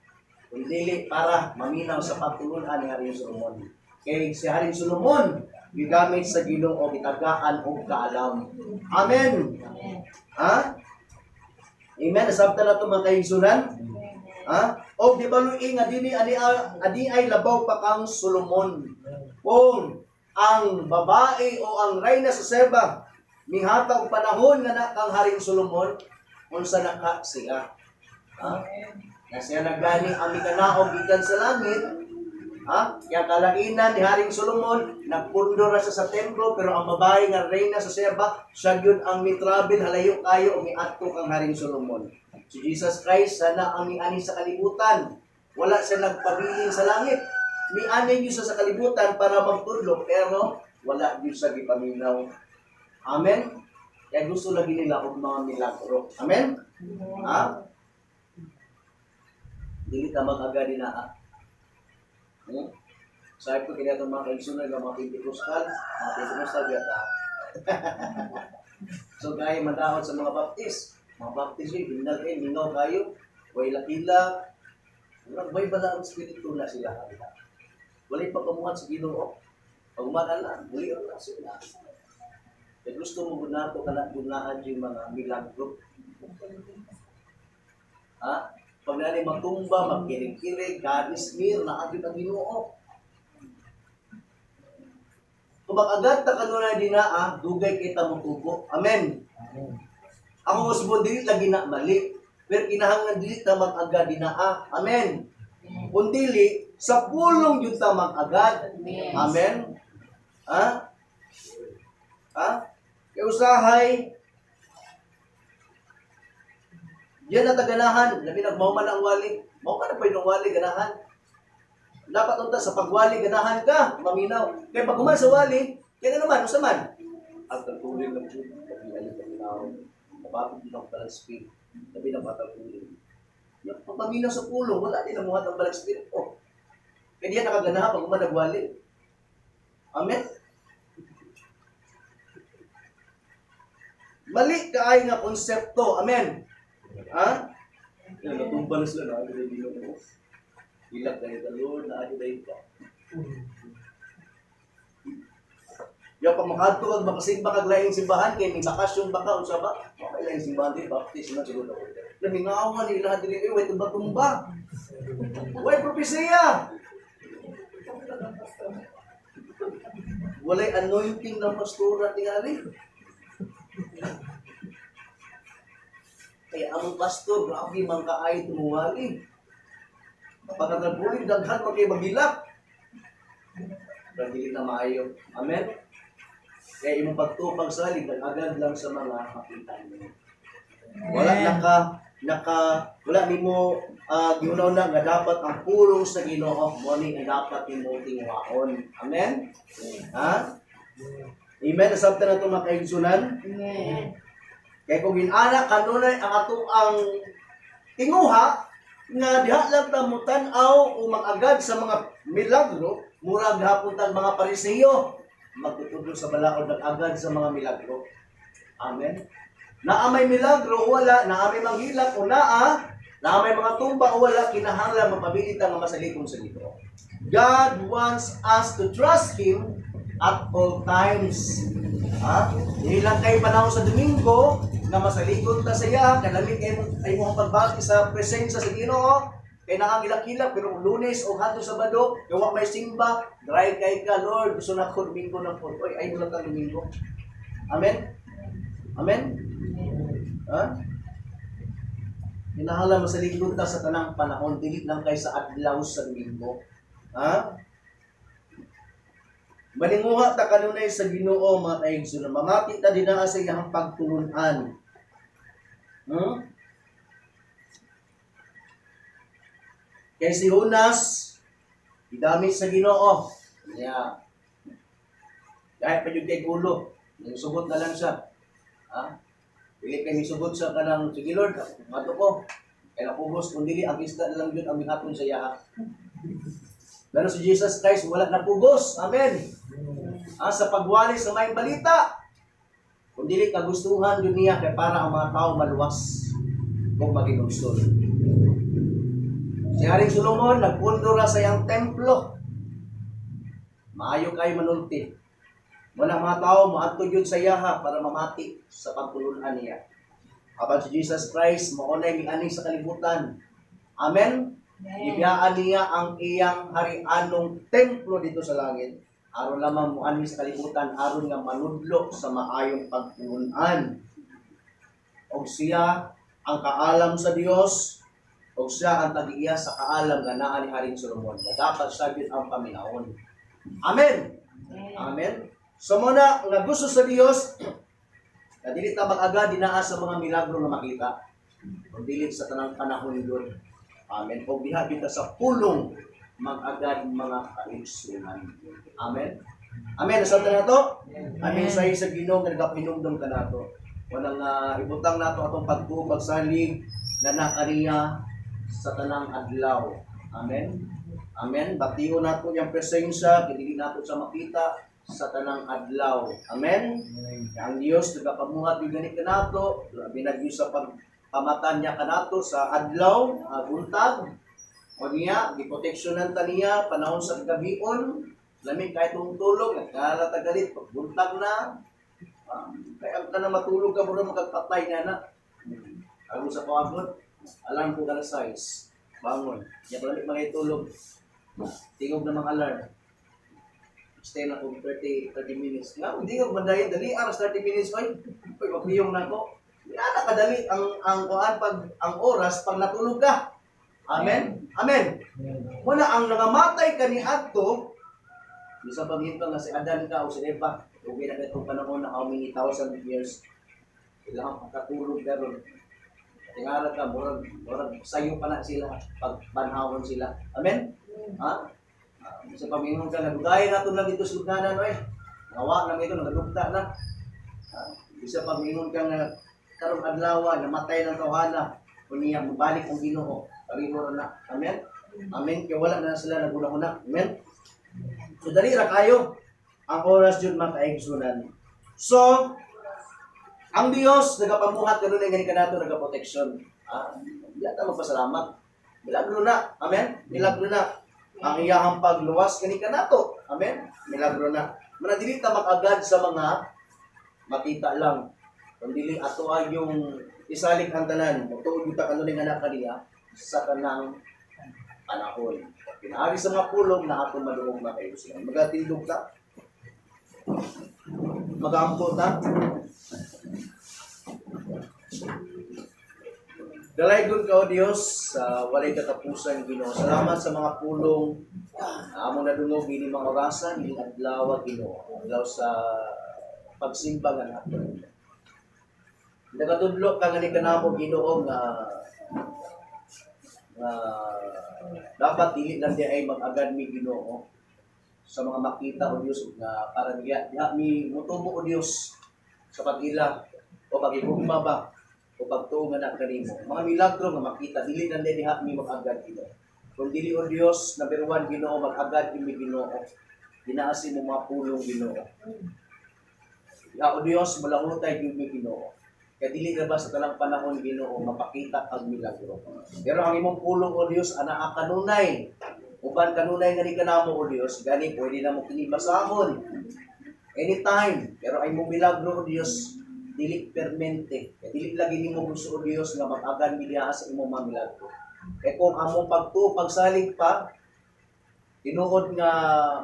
Kung dili para maminaw sa pagtulunan ni Haring Solomon. Kay si Haring Solomon gigamit sa Ginoo, gitagaan og kaalam. Amen. Ha? Amen. Nasabtan na ito mga kaigsunan. Ha? O di baluin nga dili ani ani ay labaw pa kang Solomon. Kung ang babae o ang reyna sa Seba mihatag og panahon nga na kang Haring Solomon, unsa na ka siya? Ha? Na siya nagani ang mikanaog gikan sa langit. Ha? Kaya kalainan ni Haring Solomon, nagpundo ra siya sa templo, pero ang babae nga reyna sa Seba, siya gyud ang mitravel halayo kayo o miadto kang Haring Solomon. Si Jesus Christ sana ang miani sa kalibutan. Wala siya nagpabilin sa langit. Miani gyud siya sa kalibutan para magtudlo, pero wala gyud siya gipaminaw. Amen? Kaya gusto lagi nila og mga milagro. Amen? Ha? Dili ta mag-aga dinaa. Sabi ko kaya itong mga kaigsunan ng mga Pentecostal yata. So gaya mandahon sa mga Baptist. Mga Baptist yun, hindal kayo, mingaw kayo, way lakila. Walang may bala ang spirito na sila. Walay pagkamuhat sa Ginoo. Pag lang, muli na sila. Kaya gusto mo gunato ka na gunahan yung mga milagro. Ha? Pag nani matumba, magkilig-kilig, God is near, naagid ang Ginoo. Kung agad ta kanunay dinaa, dugay kita motubo. Amen. Ako usbon dili lagi na mali. Pero kinahanglan dili ta mag-agad dinaa. Amen. Kung dili, sa pulong jud ta mag-agad. Amen. Ha? Ha? Kaya usahay, yan ang taganahan. Labi nagmauman ang wali. Mauman ang pa wali, ganahan. Dapat unta sa pagwali, ganahan ka, maminaw. Kaya pag human sa wali, kaya nga naman, usa man. Ang tagtulin ng Diyos, labi alit ang minaw. Mababog din ang balang spirit. Labi na patagtulin. Yung pagpaminaw sa pulong, wala din ang muhat ang balang spirit. Oh. Kaya diyan nakaganahan pag human nagwali. Amen? Mali kaay nga konsepto. Amen? Ha? Yan, natumba na sila. Naagi na yung Ginoo. Ilak tayo ka, Lord. Naagi na ka. Yung pag makadto kag makasimba kag laing simbahan kay may bakasyon ba ka unsa ba? Okay laing simbahan din Baptist man siguro ako. Lamingawan ni lahat dili way tumba-tumba. Way propesiya. Walay anointing ng pastora tingali. Kaya among pastor, grabe man kaayo tumuwali. Pagkakaguling, daghan man kay magilak. Pero dili na maayo. Amen? Kaya imong pagtuo, pagsalig, nag-agad lang sa mga makita nimo. Wala naka naka wala nimo gihunaw na nga dapat ang pulong sa Ginoo mo ni ang dapat nimo tinguhaon. Amen? Ha? Amen. Nasabtan na ito, mga kaigsunan. Amen. Kaya kung ginana kanunay ang ato ang tinguha nga diha lang ta mutan-aw o mag-agad sa mga milagro, murag hapon tag mga Pariseo magtutudlo sa balaod, nag-agad sa mga milagro. Amen. Naa may milagro o wala, naa may manghilak o naa, naa may mga tumba o wala, kinahanglan mapabilit nga masalikon sa Ginoo. God wants us to trust Him at all times. Ha? Dili lang kay panahon sa Domingo na masalikon ta sa iya, kanami kay ay mo ang pagbati sa presensya sa Ginoo, kay naa ang ilak-ilak, pero kung Lunes o hangtod Sabado, kay wa may simba, dry kay ka, "Lord, gusto na ko Domingo na po." Oy, ay lang kang Domingo. Amen? Amen? Ha? Kinahanglan masalikon ta sa tanang panahon, dili lang kay sa adlaw sa Domingo. Ha? Maninguha ta kanunay sa Ginoo, mga kaigsoon. Mamati ta dinaa sa iyang pagtulun-an. Kay si Jonas, gidamit sa Ginoo. Niya. Kahit pa yun kay gulo, nagsugot na lang siya. Ha? Dili kay misugot sa kanang, "Sige Lord, mato ko." Kay napugos, kung dili, ang isda na lang yun ang mihapon sa iya. Pero si Jesus Christ, wala napugos. Amen. Ah, sa pagwali sa may balita. Kung dili kagustuhan yun niya kay para ang mga tao maluwas kung maginulsol. Si Haring Solomon, nagpundo ra sa iyang templo. Maayo kay manulti. Wala mga tao moadto yun sa iyaha para mamati sa pagtulunan niya. Apan si Jesus Christ, mao nay miani sa kalibutan. Amen? Gibiyaan niya ang iyang harianong templo dito sa langit aron lamang muanhi sa kalibutan aron nga manudlo sa maayong pagtulunan. Og siya ang kaalam sa Dios, og siya ang tag-iya sa kaalam nga naa ni Haring Solomon nga dapat siya gyud ang paminawon. Amen. Amen. So mo na nga gusto sa Dios nga dili ta mag-agad dinaa sa mga milagro nga makita, kung dili sa tanang panahon yun. Amen. Og diha kita sa pulong mag-agad, mga kaigsunan. Amen. Amen. Nasabtan na to? Amen sa sa Ginoo nga nagapahinumdom kanato. Walang ibutang nato atong pagtuo, pagsalig na nakaniya sa tanang adlaw. Amen. Amen. Bation nato iyang presensya, kay dili nato sa makita sa tanang adlaw. Amen. Ang Dios nagapamuhat yung gani kanato, labi na gyud sa pagpamatan niya kanato sa adlaw, buntag. O niya, giproteksyonan ta niya panahon sa gabion, lamig kahit itong tulog, nagkalatagalit, pagbuntag na, kaya ang ka na matulog ka, mura makagpatay nga na. Aron sa pagod, alarm ko alas 6, bangon. Nya palamig mga itulog, tingog na mga alarm. Stay na kung 30, 30 minutes. Nga, hindi ko bandayan, dali, aras 30 minutes, oy. Oy, magliyong na ako. Hindi na kadali ang kuan pag ang oras pag natulog ka. Amen. Amen. Wala ang nangamatay kaniadto bisan paminto nga si Adan ka o si Eva, ug na itong panahon na how many thousand years ilang pagkatulog karon. Tingara ka, murag murag sayo pa na sila pag banhawon sila. Amen. Ha? Sa pamingon ka nagugay na lang dito sa lugnanan, oy. Nawa na ito, nagalugta na. Ha? Bisa pamingon ka nga karong adlaw namatay ng tawhana, unya mobalik ang Ginoo. Pareho ra na. Amen. Amen. Kaya wala na sila naguna-una. Amen. So dali ra kayo ang oras jud, mga kaigsunan. So ang Dios nagapamuhat kanunay gani kanato, nagaproteksyon. Ah, di ta magpasalamat. Milagro na. Amen. Milagro na. Ang iyahang pagluwas gani kanato. Amen. Milagro na. Mana dili ta mag-agad sa mga makita lang. Kung dili ato ay yung isalig ang tanan, magtuod gyud ta kanunay nga anak kaniya sa tanang panahon. Pinaagi sa mga pulong na atong maduong, mga kaigsunan. Magatindog ta. Magampo ta. Dalaygon ka, O Dios, sa walay katapusan, Ginoo. Salamat sa mga pulong Amo na dungog ini mga orasan, ini adlaw, Ginoo, adlaw sa pagsimba nga nato. Nagatudlo ka nga ni kanamo, Ginoo, nga nga dapat dili lang di ay mag-agad mi, Ginoo, sa mga makita o Dios nga para diya diha mi motubo o Dios sa pag-ila o pag-igugma ba o pagtuo nga na kanimo. Mga milagro nga makita, dili lang di diha mi mag-agad, Ginoo. Kung dili o Dios, number one, Ginoo, mag-agad mi, Ginoo, ginaasi mo mga pulong, Ginoo. Ya, o Dios, malahutay gyud mi, Ginoo. Kaya dili na ba sa talang panahon, Ginoo, mapakita kag milagro. Pero ang imong pulong, o Dios, anaa kanunay. Uban kanunay nga ni kanamo, o Dios, gani pwede na mo kini basahon anytime. Pero ang imong milagro, o Dios, dili permente. Kaya dili lagi nimo gusto, o Dios, nga mag-agan mi diha sa imong mga milagro. Kaya kung among pagtuo, pagsalig pa, tinuod nga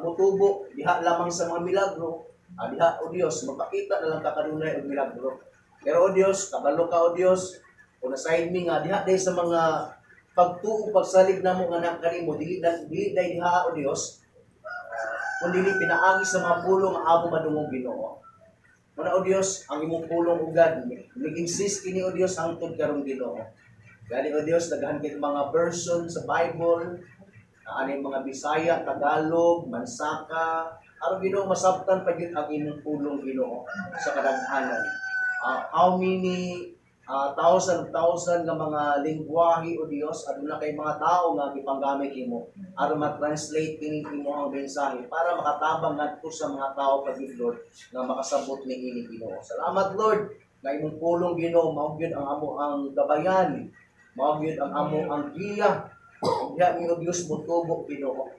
mutubo diha lamang sa mga milagro, diha o Dios mapakita na lang ka kanunay og milagro. Pero o Dios, kabalo ka, o Dios, kung nasaid mi nga diha day sa mga pagtuo pagsalig namo nga anak kanimo, dili na dili day diha, o Dios, kun dili pinaagi sa mga pulong nga amo madungog, Ginoo. Muna, o Dios, ang imong pulong ugad nag-insist kini, o Dios, hangtod karon, Ginoo. Gani, o Dios, daghan kay mga version sa Bible, na ano yung mga Bisaya, Tagalog, Mansaka, aron, Ginoo, masabtan pa gyud ang imong pulong, Ginoo, sa kadaghanan. How many thousand thousand nga mga lingwahe, o Dios, aduna kay mga tao nga gipanggamit nimo aron ma-translate kini imo ang mensahe para makatabang ngadto sa mga tao pa gyud, Lord, nga makasabot ni ini, Ginoo. Salamat, Lord, nga imong pulong, Ginoo, mao gyud ang amo ang gabayan, mao gyud ang amo ang giya. Ug diha mi, o Dios, motubo, Ginoo.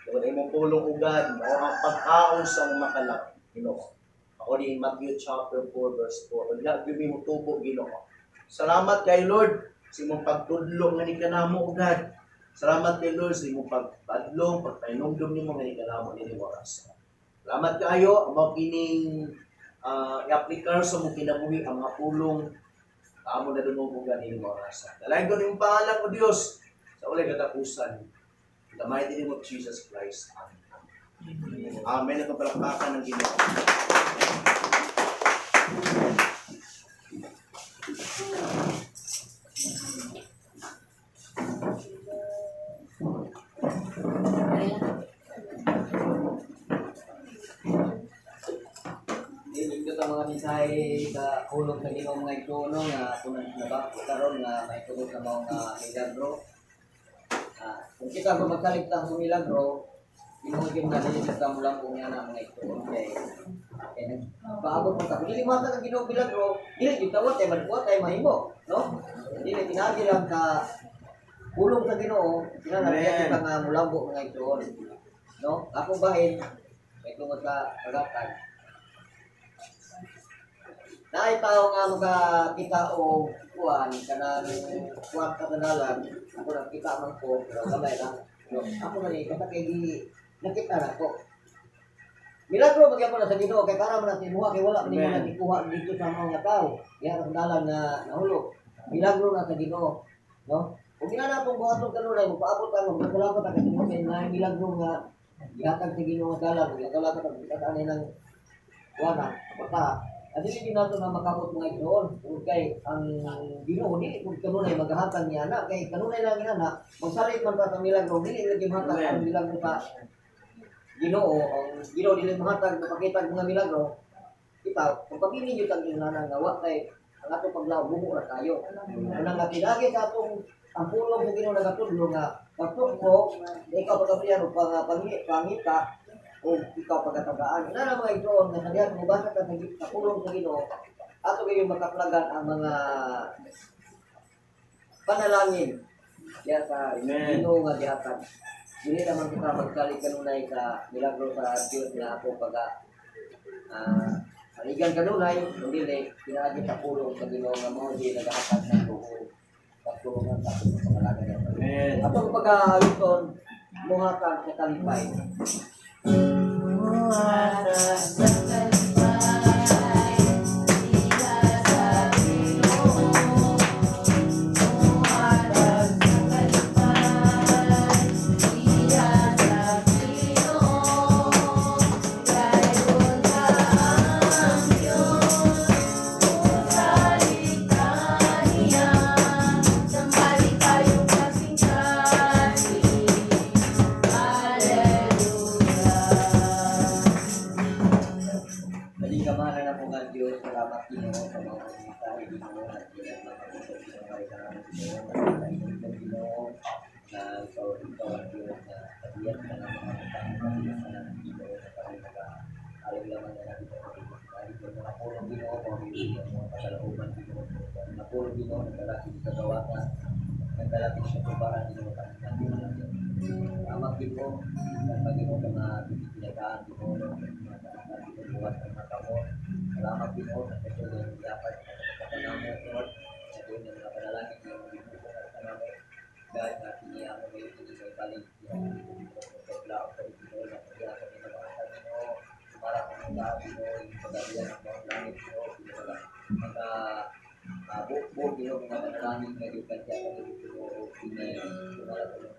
Tungod imong pulong ugad, mao ang pagkaon sa mga makalap, Ginoo. According in Matthew chapter 4 verse 4. Ug diha gyud mi motubo, Ginoo. Salamat kay Lord sa imong pagtudlo nga ni kanamo ugad. Salamat kay Lord sa imong pagpadlong, pagpahinumdum nimo nga ni kanamo nining oras. Salamat kaayo amo kining i-aplikar sa imong kinabuhi ang mga pulong amo na dungog ugad nining oras. Dalayan ko nimong pangalan, O Dios, sa walay katapusan. In the mighty name of Jesus Christ. Amen. Amen. Ang palakpakan ng Ginoo. Dili ang mga mensahe sa hulog sa Ginoo, mga igsoon, nga kunan nabako karon nga may tungod sa mga milagro. Kung kita ba magsalig ta sa milagro, tinuod yung nga dili sa mo lang kung yan ang mga igsoon kay kay nagpaabot mo ta. Kung dili mo ang Ginoo milagro, dili gyud tawat ay magbuhat ay mahimo, no? Dili pinaagi lang ka pulong sa Ginoo, kinahanglan Amen. kita nga mulambo, mga igsoon. No? Ako bahin may tungod sa pagatag. Naay tao nga makakita o kuan kanang kuan katanalan, ako nakita man ko pero gamay lang. Pero ako man eh, basta kay di nakita na ko. Milagro magyapon na sa Ginoo kay para man na tinuha kay wala man nimo Amen. nagikuha dito sa mga tao. Diha sa dalan na nahulog. Milagro na sa Ginoo, no? Kung ginana akong buhaton kanunay, magpaabot ang magpasalamat ang katungod kay naay milagro nga gihatag sa Ginoo nga dalan, magkalapat ang gihatag ng kuana, bata. At dili din nato na makabot, mga igsoon, tungod kay ang Ginoo dili kung kanunay maghahatag niya na kay kanunay lang niya na magsalit man ta sa milagro, dili lagi mahatag Amen. ang milagro sa Ginoo. Ang Ginoo dili mahatag mapakita ang mga milagro. Kita kung pamili gyud ang ginana nga wa kay ang atong paglaom bumo ra kayo. Unang nga pinagi sa atong ang pulong sa Ginoo nagatudlo nga pagtukmo ikaw pagkapiyan o pang pangita o ikaw pagkatagaan. Ina na, mga igsoon, nga sa diyan mubasa ka sa pulong sa Ginoo, ato kayo makaplagan ang mga panalangin diya sa Amen. Ginoo nga gihatag. Dili naman kita magsalig kanunay sa milagro sa Dios nga ako pag saligan kanunay, kundi dili pinaagi sa pulong sa Ginoo nga mao di nagahatag ng buo pagtulungan sa atong pangalaga. Amen. Atong pag-aawiton, muhatag sa kalipay. Muhatag sa kalipay, diha sa Ginoo. Muhatag sa kalipay, diha sa Labing kamahalan na po nga Diyos, salamat, Ginoo, sa mga mensahe, Ginoo, at ilang mga puso, Ginoo, ay salamat, Ginoo, na sa Ginoo, na ikaw ang Diyos na tabiyan ka ng mga butang na sa Ginoo, na kami nag-alag lamang na natin sa Ginoo. Mga pulong, Ginoo, mga mga kasalauban, Ginoo, mga pulong, Ginoo, nagdalating sa kawatan, nagdalating sa kubaran, Ginoo, kami natin. Salamat, Ginoo, at Panginoon sa mga pinagaan, Ginoo, mga mga buhat ng mga kamot. Salamat, Ginoo, sa ito ng dapat na kapatid Lord, sa ito ng mga panalangin ng mga kanamo. Dahil na kiniya mo ngayon hindi may balik. Ginoo, sa Ginoo, na kaya kami na mga Ginoo, para kung mga Ginoo, yung pag-abiyan ng mga langit, Ginoo, Ginoo, mga bukbog, Ginoo, mga panalangin nga yung kanya kami, Ginoo, kini, kumala ko ng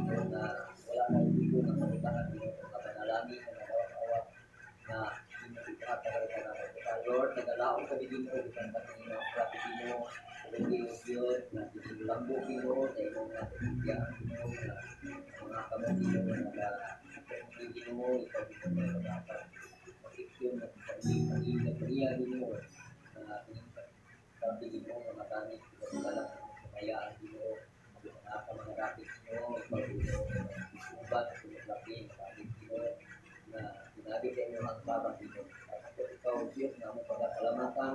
Ginoo, na wala na yung ng kamutangan, Ginoo, mga panalangin, mga awat na Lord, nagalaon kami, Ginoo, bisan pa Ginoo, grabe, Ginoo, ug Diyos, na lambo, Ginoo, sa imong mga pagkiyaan, Ginoo, na mga kamot, Ginoo, naga Ginoo, ikaw, Ginoo, na proteksyon na pag-iya, Ginoo, na sabi, Ginoo, nga magamit sa balang kamayaan, Ginoo, bisan asa mga rapid, Ginoo, ikaw, Ginoo, uban sa laki, magamit, Ginoo, na sinabi sa inyo ang babang, Ginoo. At ikaw, Diyos, nga mo pagkasalamatan,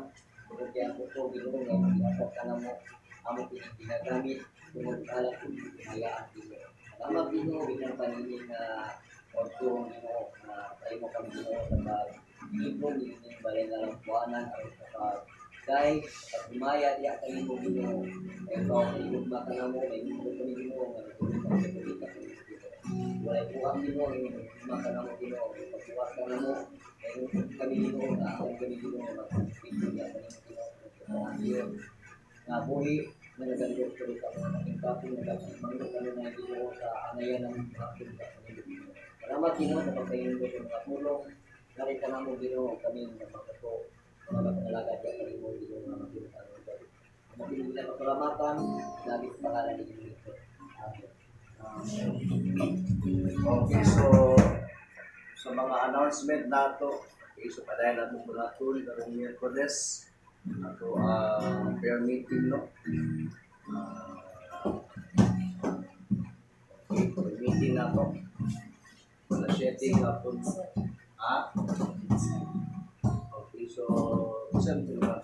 tungod kay ang buto, Ginoo, nga gihatag ka namo, amo kining ginagamit, tungod alang sa kamayaan, Ginoo. Salamat, Ginoo, bilang paningin na orto, Ginoo, na tayo mo kami, Ginoo, sa pag-ibon, nining balay nga lang buwanan, aron sa pag-dai, sa pagmaya, diya kanimo, Ginoo. Ay ikaw ang igugma ka namo, may mundo kami, Ginoo, nga nagtulong kami sa pagkita sa Ginoo. Walay buhang, Ginoo, ang igugma ka namo, Ginoo, pagbuhat ka namo, ay kami, Ginoo, na akong kami, Ginoo, magpipili diya kanimo, Ginoo, sa Diyos, nga buhi, na nagandok sa lupa mga aking kapo, nagmanglo kami na Ginoo sa anayan ng mga sa Ginoo. Salamat, Ginoo, sa pagpahindot sa mga pulong, narita namo, Ginoo, kami nga mga mga matangalaga diya kanimo, Ginoo, nga makita ang Ang makinig na pasalamatan, lagi sa pangalan ni Ginoo. Amen. Okay, so sa mga announcement nato, okay, so padayon nato bulaton karong Miyerkules ato ang prayer meeting, no. Okay, prayer meeting nato. Alas 7 hapon. Ah? Okay, so saan ito ba?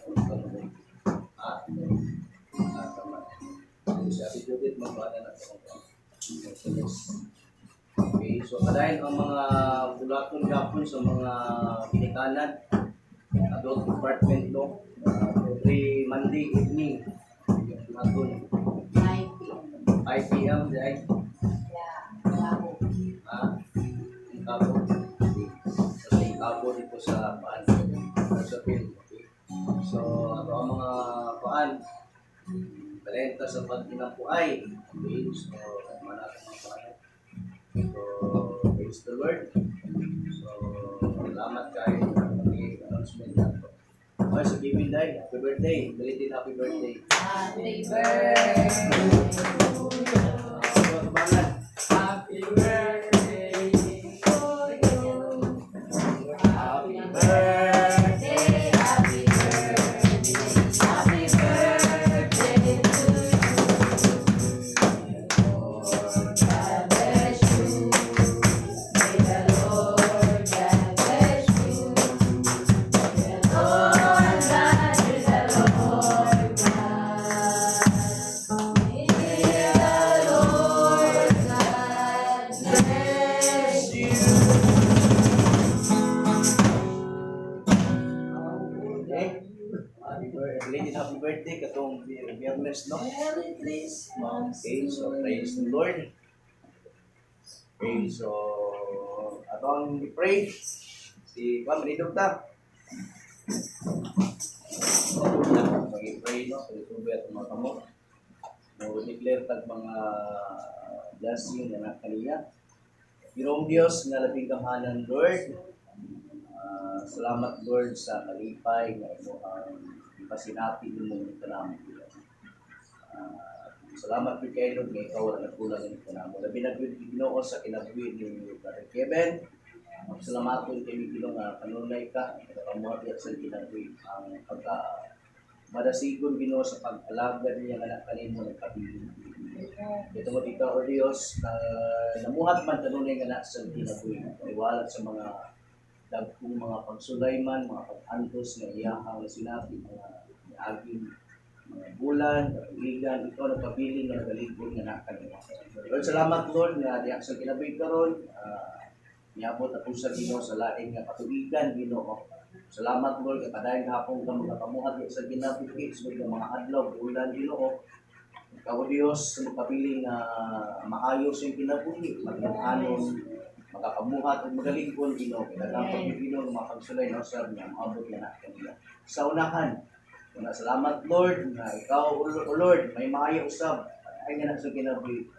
Ah? Ah, tama. So, si Ate Judith, magbaana na ito. Miyerkules. Okay, so kadayon ang mga bulaton gapon sa mga ginikanan, adult department, no, every Monday evening, yung bulaton. 9 p.m. 5 p.m. di ay? Yeah, bravo. Ah, Tingkabo. Okay. Sa Tingkabo dito sa paan, sa field. Okay. So, ato ang mga paan, balenta sa pagkinampuay. Okay, so, mana ang mga paan. So, praise the Lord. So, salamat kayo sa announcement nato. Okay, so Kevin Day, happy birthday. Belated happy birthday. Happy birthday. So, kabangan. Happy birthday to you. Happy birthday. Happy birthday. Happy birthday to you. Lord God bless you. May the Lord God bless you. May the Lord God, may the Lord God. May the Lord God bless you. Okay. Happy birthday. Belated happy birthday katong Biyernes, no? Merry Christmas. Okay, so praise the Lord. Okay, so atong i-pray si Juan Manidog ta. Mag-pray, no, sa tubig at mga kamot. Mo declare tag mga blessing na kaniya. Ginoong Dios nga labing gamhanan, Lord. Salamat, Lord, sa kalipay nga imo ang ipasinati nimo kanamo. Salamat gyud kay Lord nga ikaw ang nagkulang ni kanamo. Labi na gyud, Ginoo, sa kinabuhi ni Brother Kevin. Magsalamaton kami, Ginoo, nga kanunay ka nakapamuhat sa kinabuhi ang pagka madasigon, Ginoo, sa pag-alagad niya nga kanimo nagkabilin. Ito mo ikaw, O Dios, na namuhat man kanunay nga na sa kinabuhi. Iwalat sa mga dagkong mga pagsulayman, mga pag-antos nga iyahang sinabi, mga niaging mga bulan, katuigan, ikaw nagpabilin nga nagaligod nga nakanimo. Lord, salamat, Lord, nga diha sa kinabuhi karon, niabot ako sa Ginoo sa lain nga katuigan, Ginoo. Salamat, Lord, kay padayon gahapon ka magapamuhat diha sa kinabuhi sa mga adlaw, bulan, Ginoo. Ikaw, O Dios, sa magpabiling nga maayo sa iyong kinabuhi, magnanon, makapamuhat ug magalingkod, Ginoo. Kay daghang Ginoo nga mga pagsulay na usab nga maabot nga na kanila. Sa unahan, una, salamat, Lord, nga ikaw, O Lord, may maayo usab ay nga na sa kinabuhi.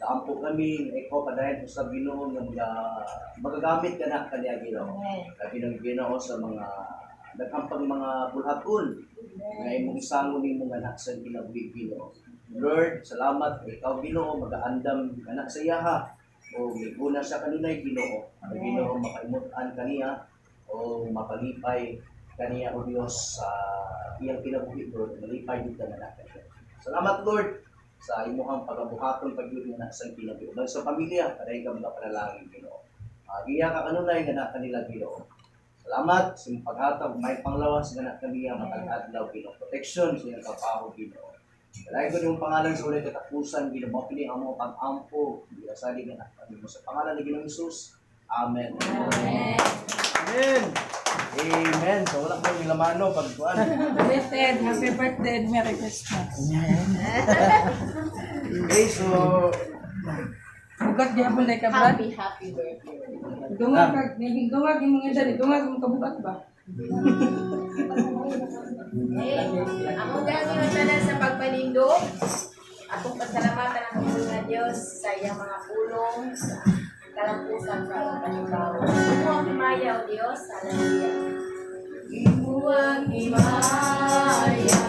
Kaampo kami nga ikaw padayon usab, Ginoo, nga mga magagamit ka na kaniya, Ginoo. Labi ng Ginoo sa mga daghampang mga bulhaton nga imong isango nimo nga anak sa kinabuhi, Ginoo. Lord, salamat kay ikaw, Ginoo, magaandam nga na sa iyaha o miguna sa kanunay, Ginoo. Ang Ginoo makaimut-an kaniya o mapalipay kaniya, O Dios, sa iyang kinabuhi, Lord, malipay gid ka nga na kaniya. Salamat, Lord, sa imuhang pagabuhaton pagyud nga na sa kinabuhi. Uban sa pamilya, padayon ka mga panalangin, Ginoo. Iya ka kanunay nga na kanila, Ginoo. Salamat sa imong paghatag may panglawas nga na kaniya matag adlaw, Ginoo. Protection sa iyang trabaho, Ginoo. Dalangin ko niyong pangalan sa ulay katapusan, Ginoo. Mao kini ang mga pag-ampo, giasali nga na kanimo sa pangalan ni Ginoong Hesus. Amen. Amen. Amen. Amen. So wala mo nilamano pag kuan. Ted, happy birthday and Merry Christmas. Okay, so Bugat gihapon day ka, Brad. Happy, happy birthday. Dungag kag dungag imong edad, dungag imong kabugat ba? Eh, ako gani tanan sa pagpanindog. Akong pasalamatan ang among nga Dios sa iyang mga pulong sa kalampusan sa akong panibaw. Imo ang himaya, O Dios. Hallelujah. Imo ang himaya,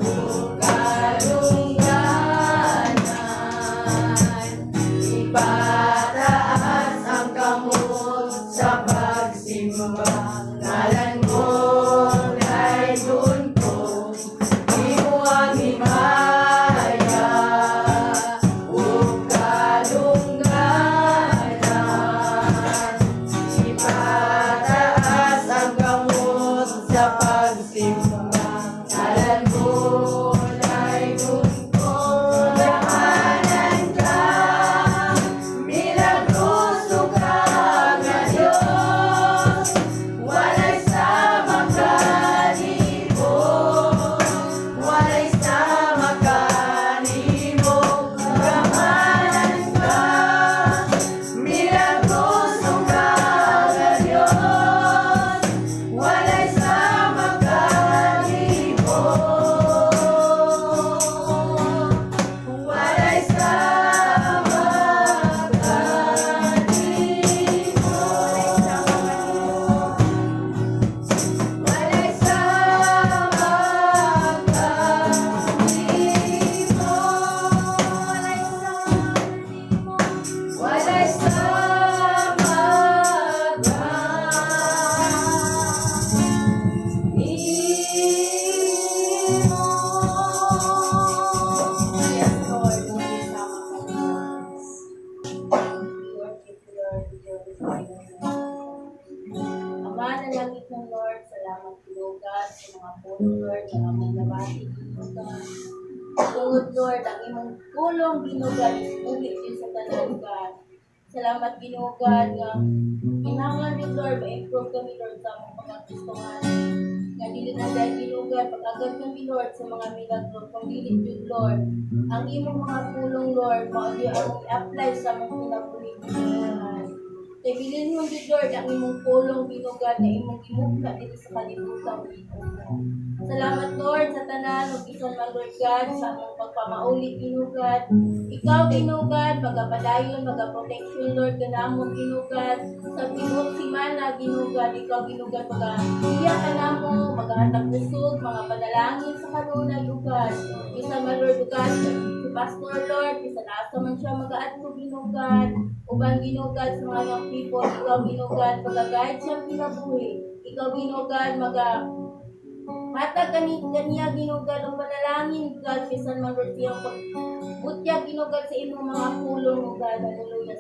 o kadungganan, ipataas ang kamot sa pagsimba, ngalan mo ay doon ko. Imo ang himaya, o kadungganan, ipataas ang kamot sa pagsimba, ngalan mo ay doon ko. Daanan ka, milagroso ka nga Diyos, walay sama kanimo, walay sama kanimo. Gamanan ka, milagroso ka nga Diyos, walay sama kanimo, walay sama kanimo, walay sama kanimo, walay sama kanimo, walay sama kanimo. Yes, Lord, walay sama kanimo. Lord, thank you, Lord, we glorify your name. Ama na langit ng Lord, salamat, Ginoo God, sa mga pulong, Lord, na among nabati, Ginoo God. Tungod, Lord, ang imong pulong, Ginoo God, is buhi din sa tanan, God. Salamat, Ginoo God, nga kinahanglan din, Lord, ma-improve kami, Lord, sa among pagkakristohan. Nga dili na dahil, Ginoo God, pag-agad kami, Lord, sa mga milagro, kung dili jud, Lord. Ang imong mga pulong, Lord, mao gyud ang i-apply sa among kinabuhi, Ginoo God. Kay bilin mo jud, Lord, ang imong pulong, Ginoo God, na imong gimugna diri sa kalibutan, Ginoo God. Salamat, Lord, sa tanan ug bisan man, Lord God, sa among pagpamauli, Ginoo God. Ikaw, Ginoo God, magapadayon, magaprotection, Lord, kanamo, Ginoo God, sa tibuok simana, Ginoo God. Ikaw, Ginoo God, maga iya kanamo, magahatag kusog, mga panalangin sa kanunay, God. Bisan man, Lord God, sa Pastor Lord, bisan asa man siya magaadto, Ginoo God, uban, Ginoo God, sa mga young people, ikaw, Ginoo God, magaguide siyang kinabuhi. Ikaw, Ginoo God, maga hatag kani kaniya, Ginoo God, ang panalangin, God, bisan man Lord siyang pagbutyag, Ginoo God, sa imong mga pulong, O God. Hallelujah.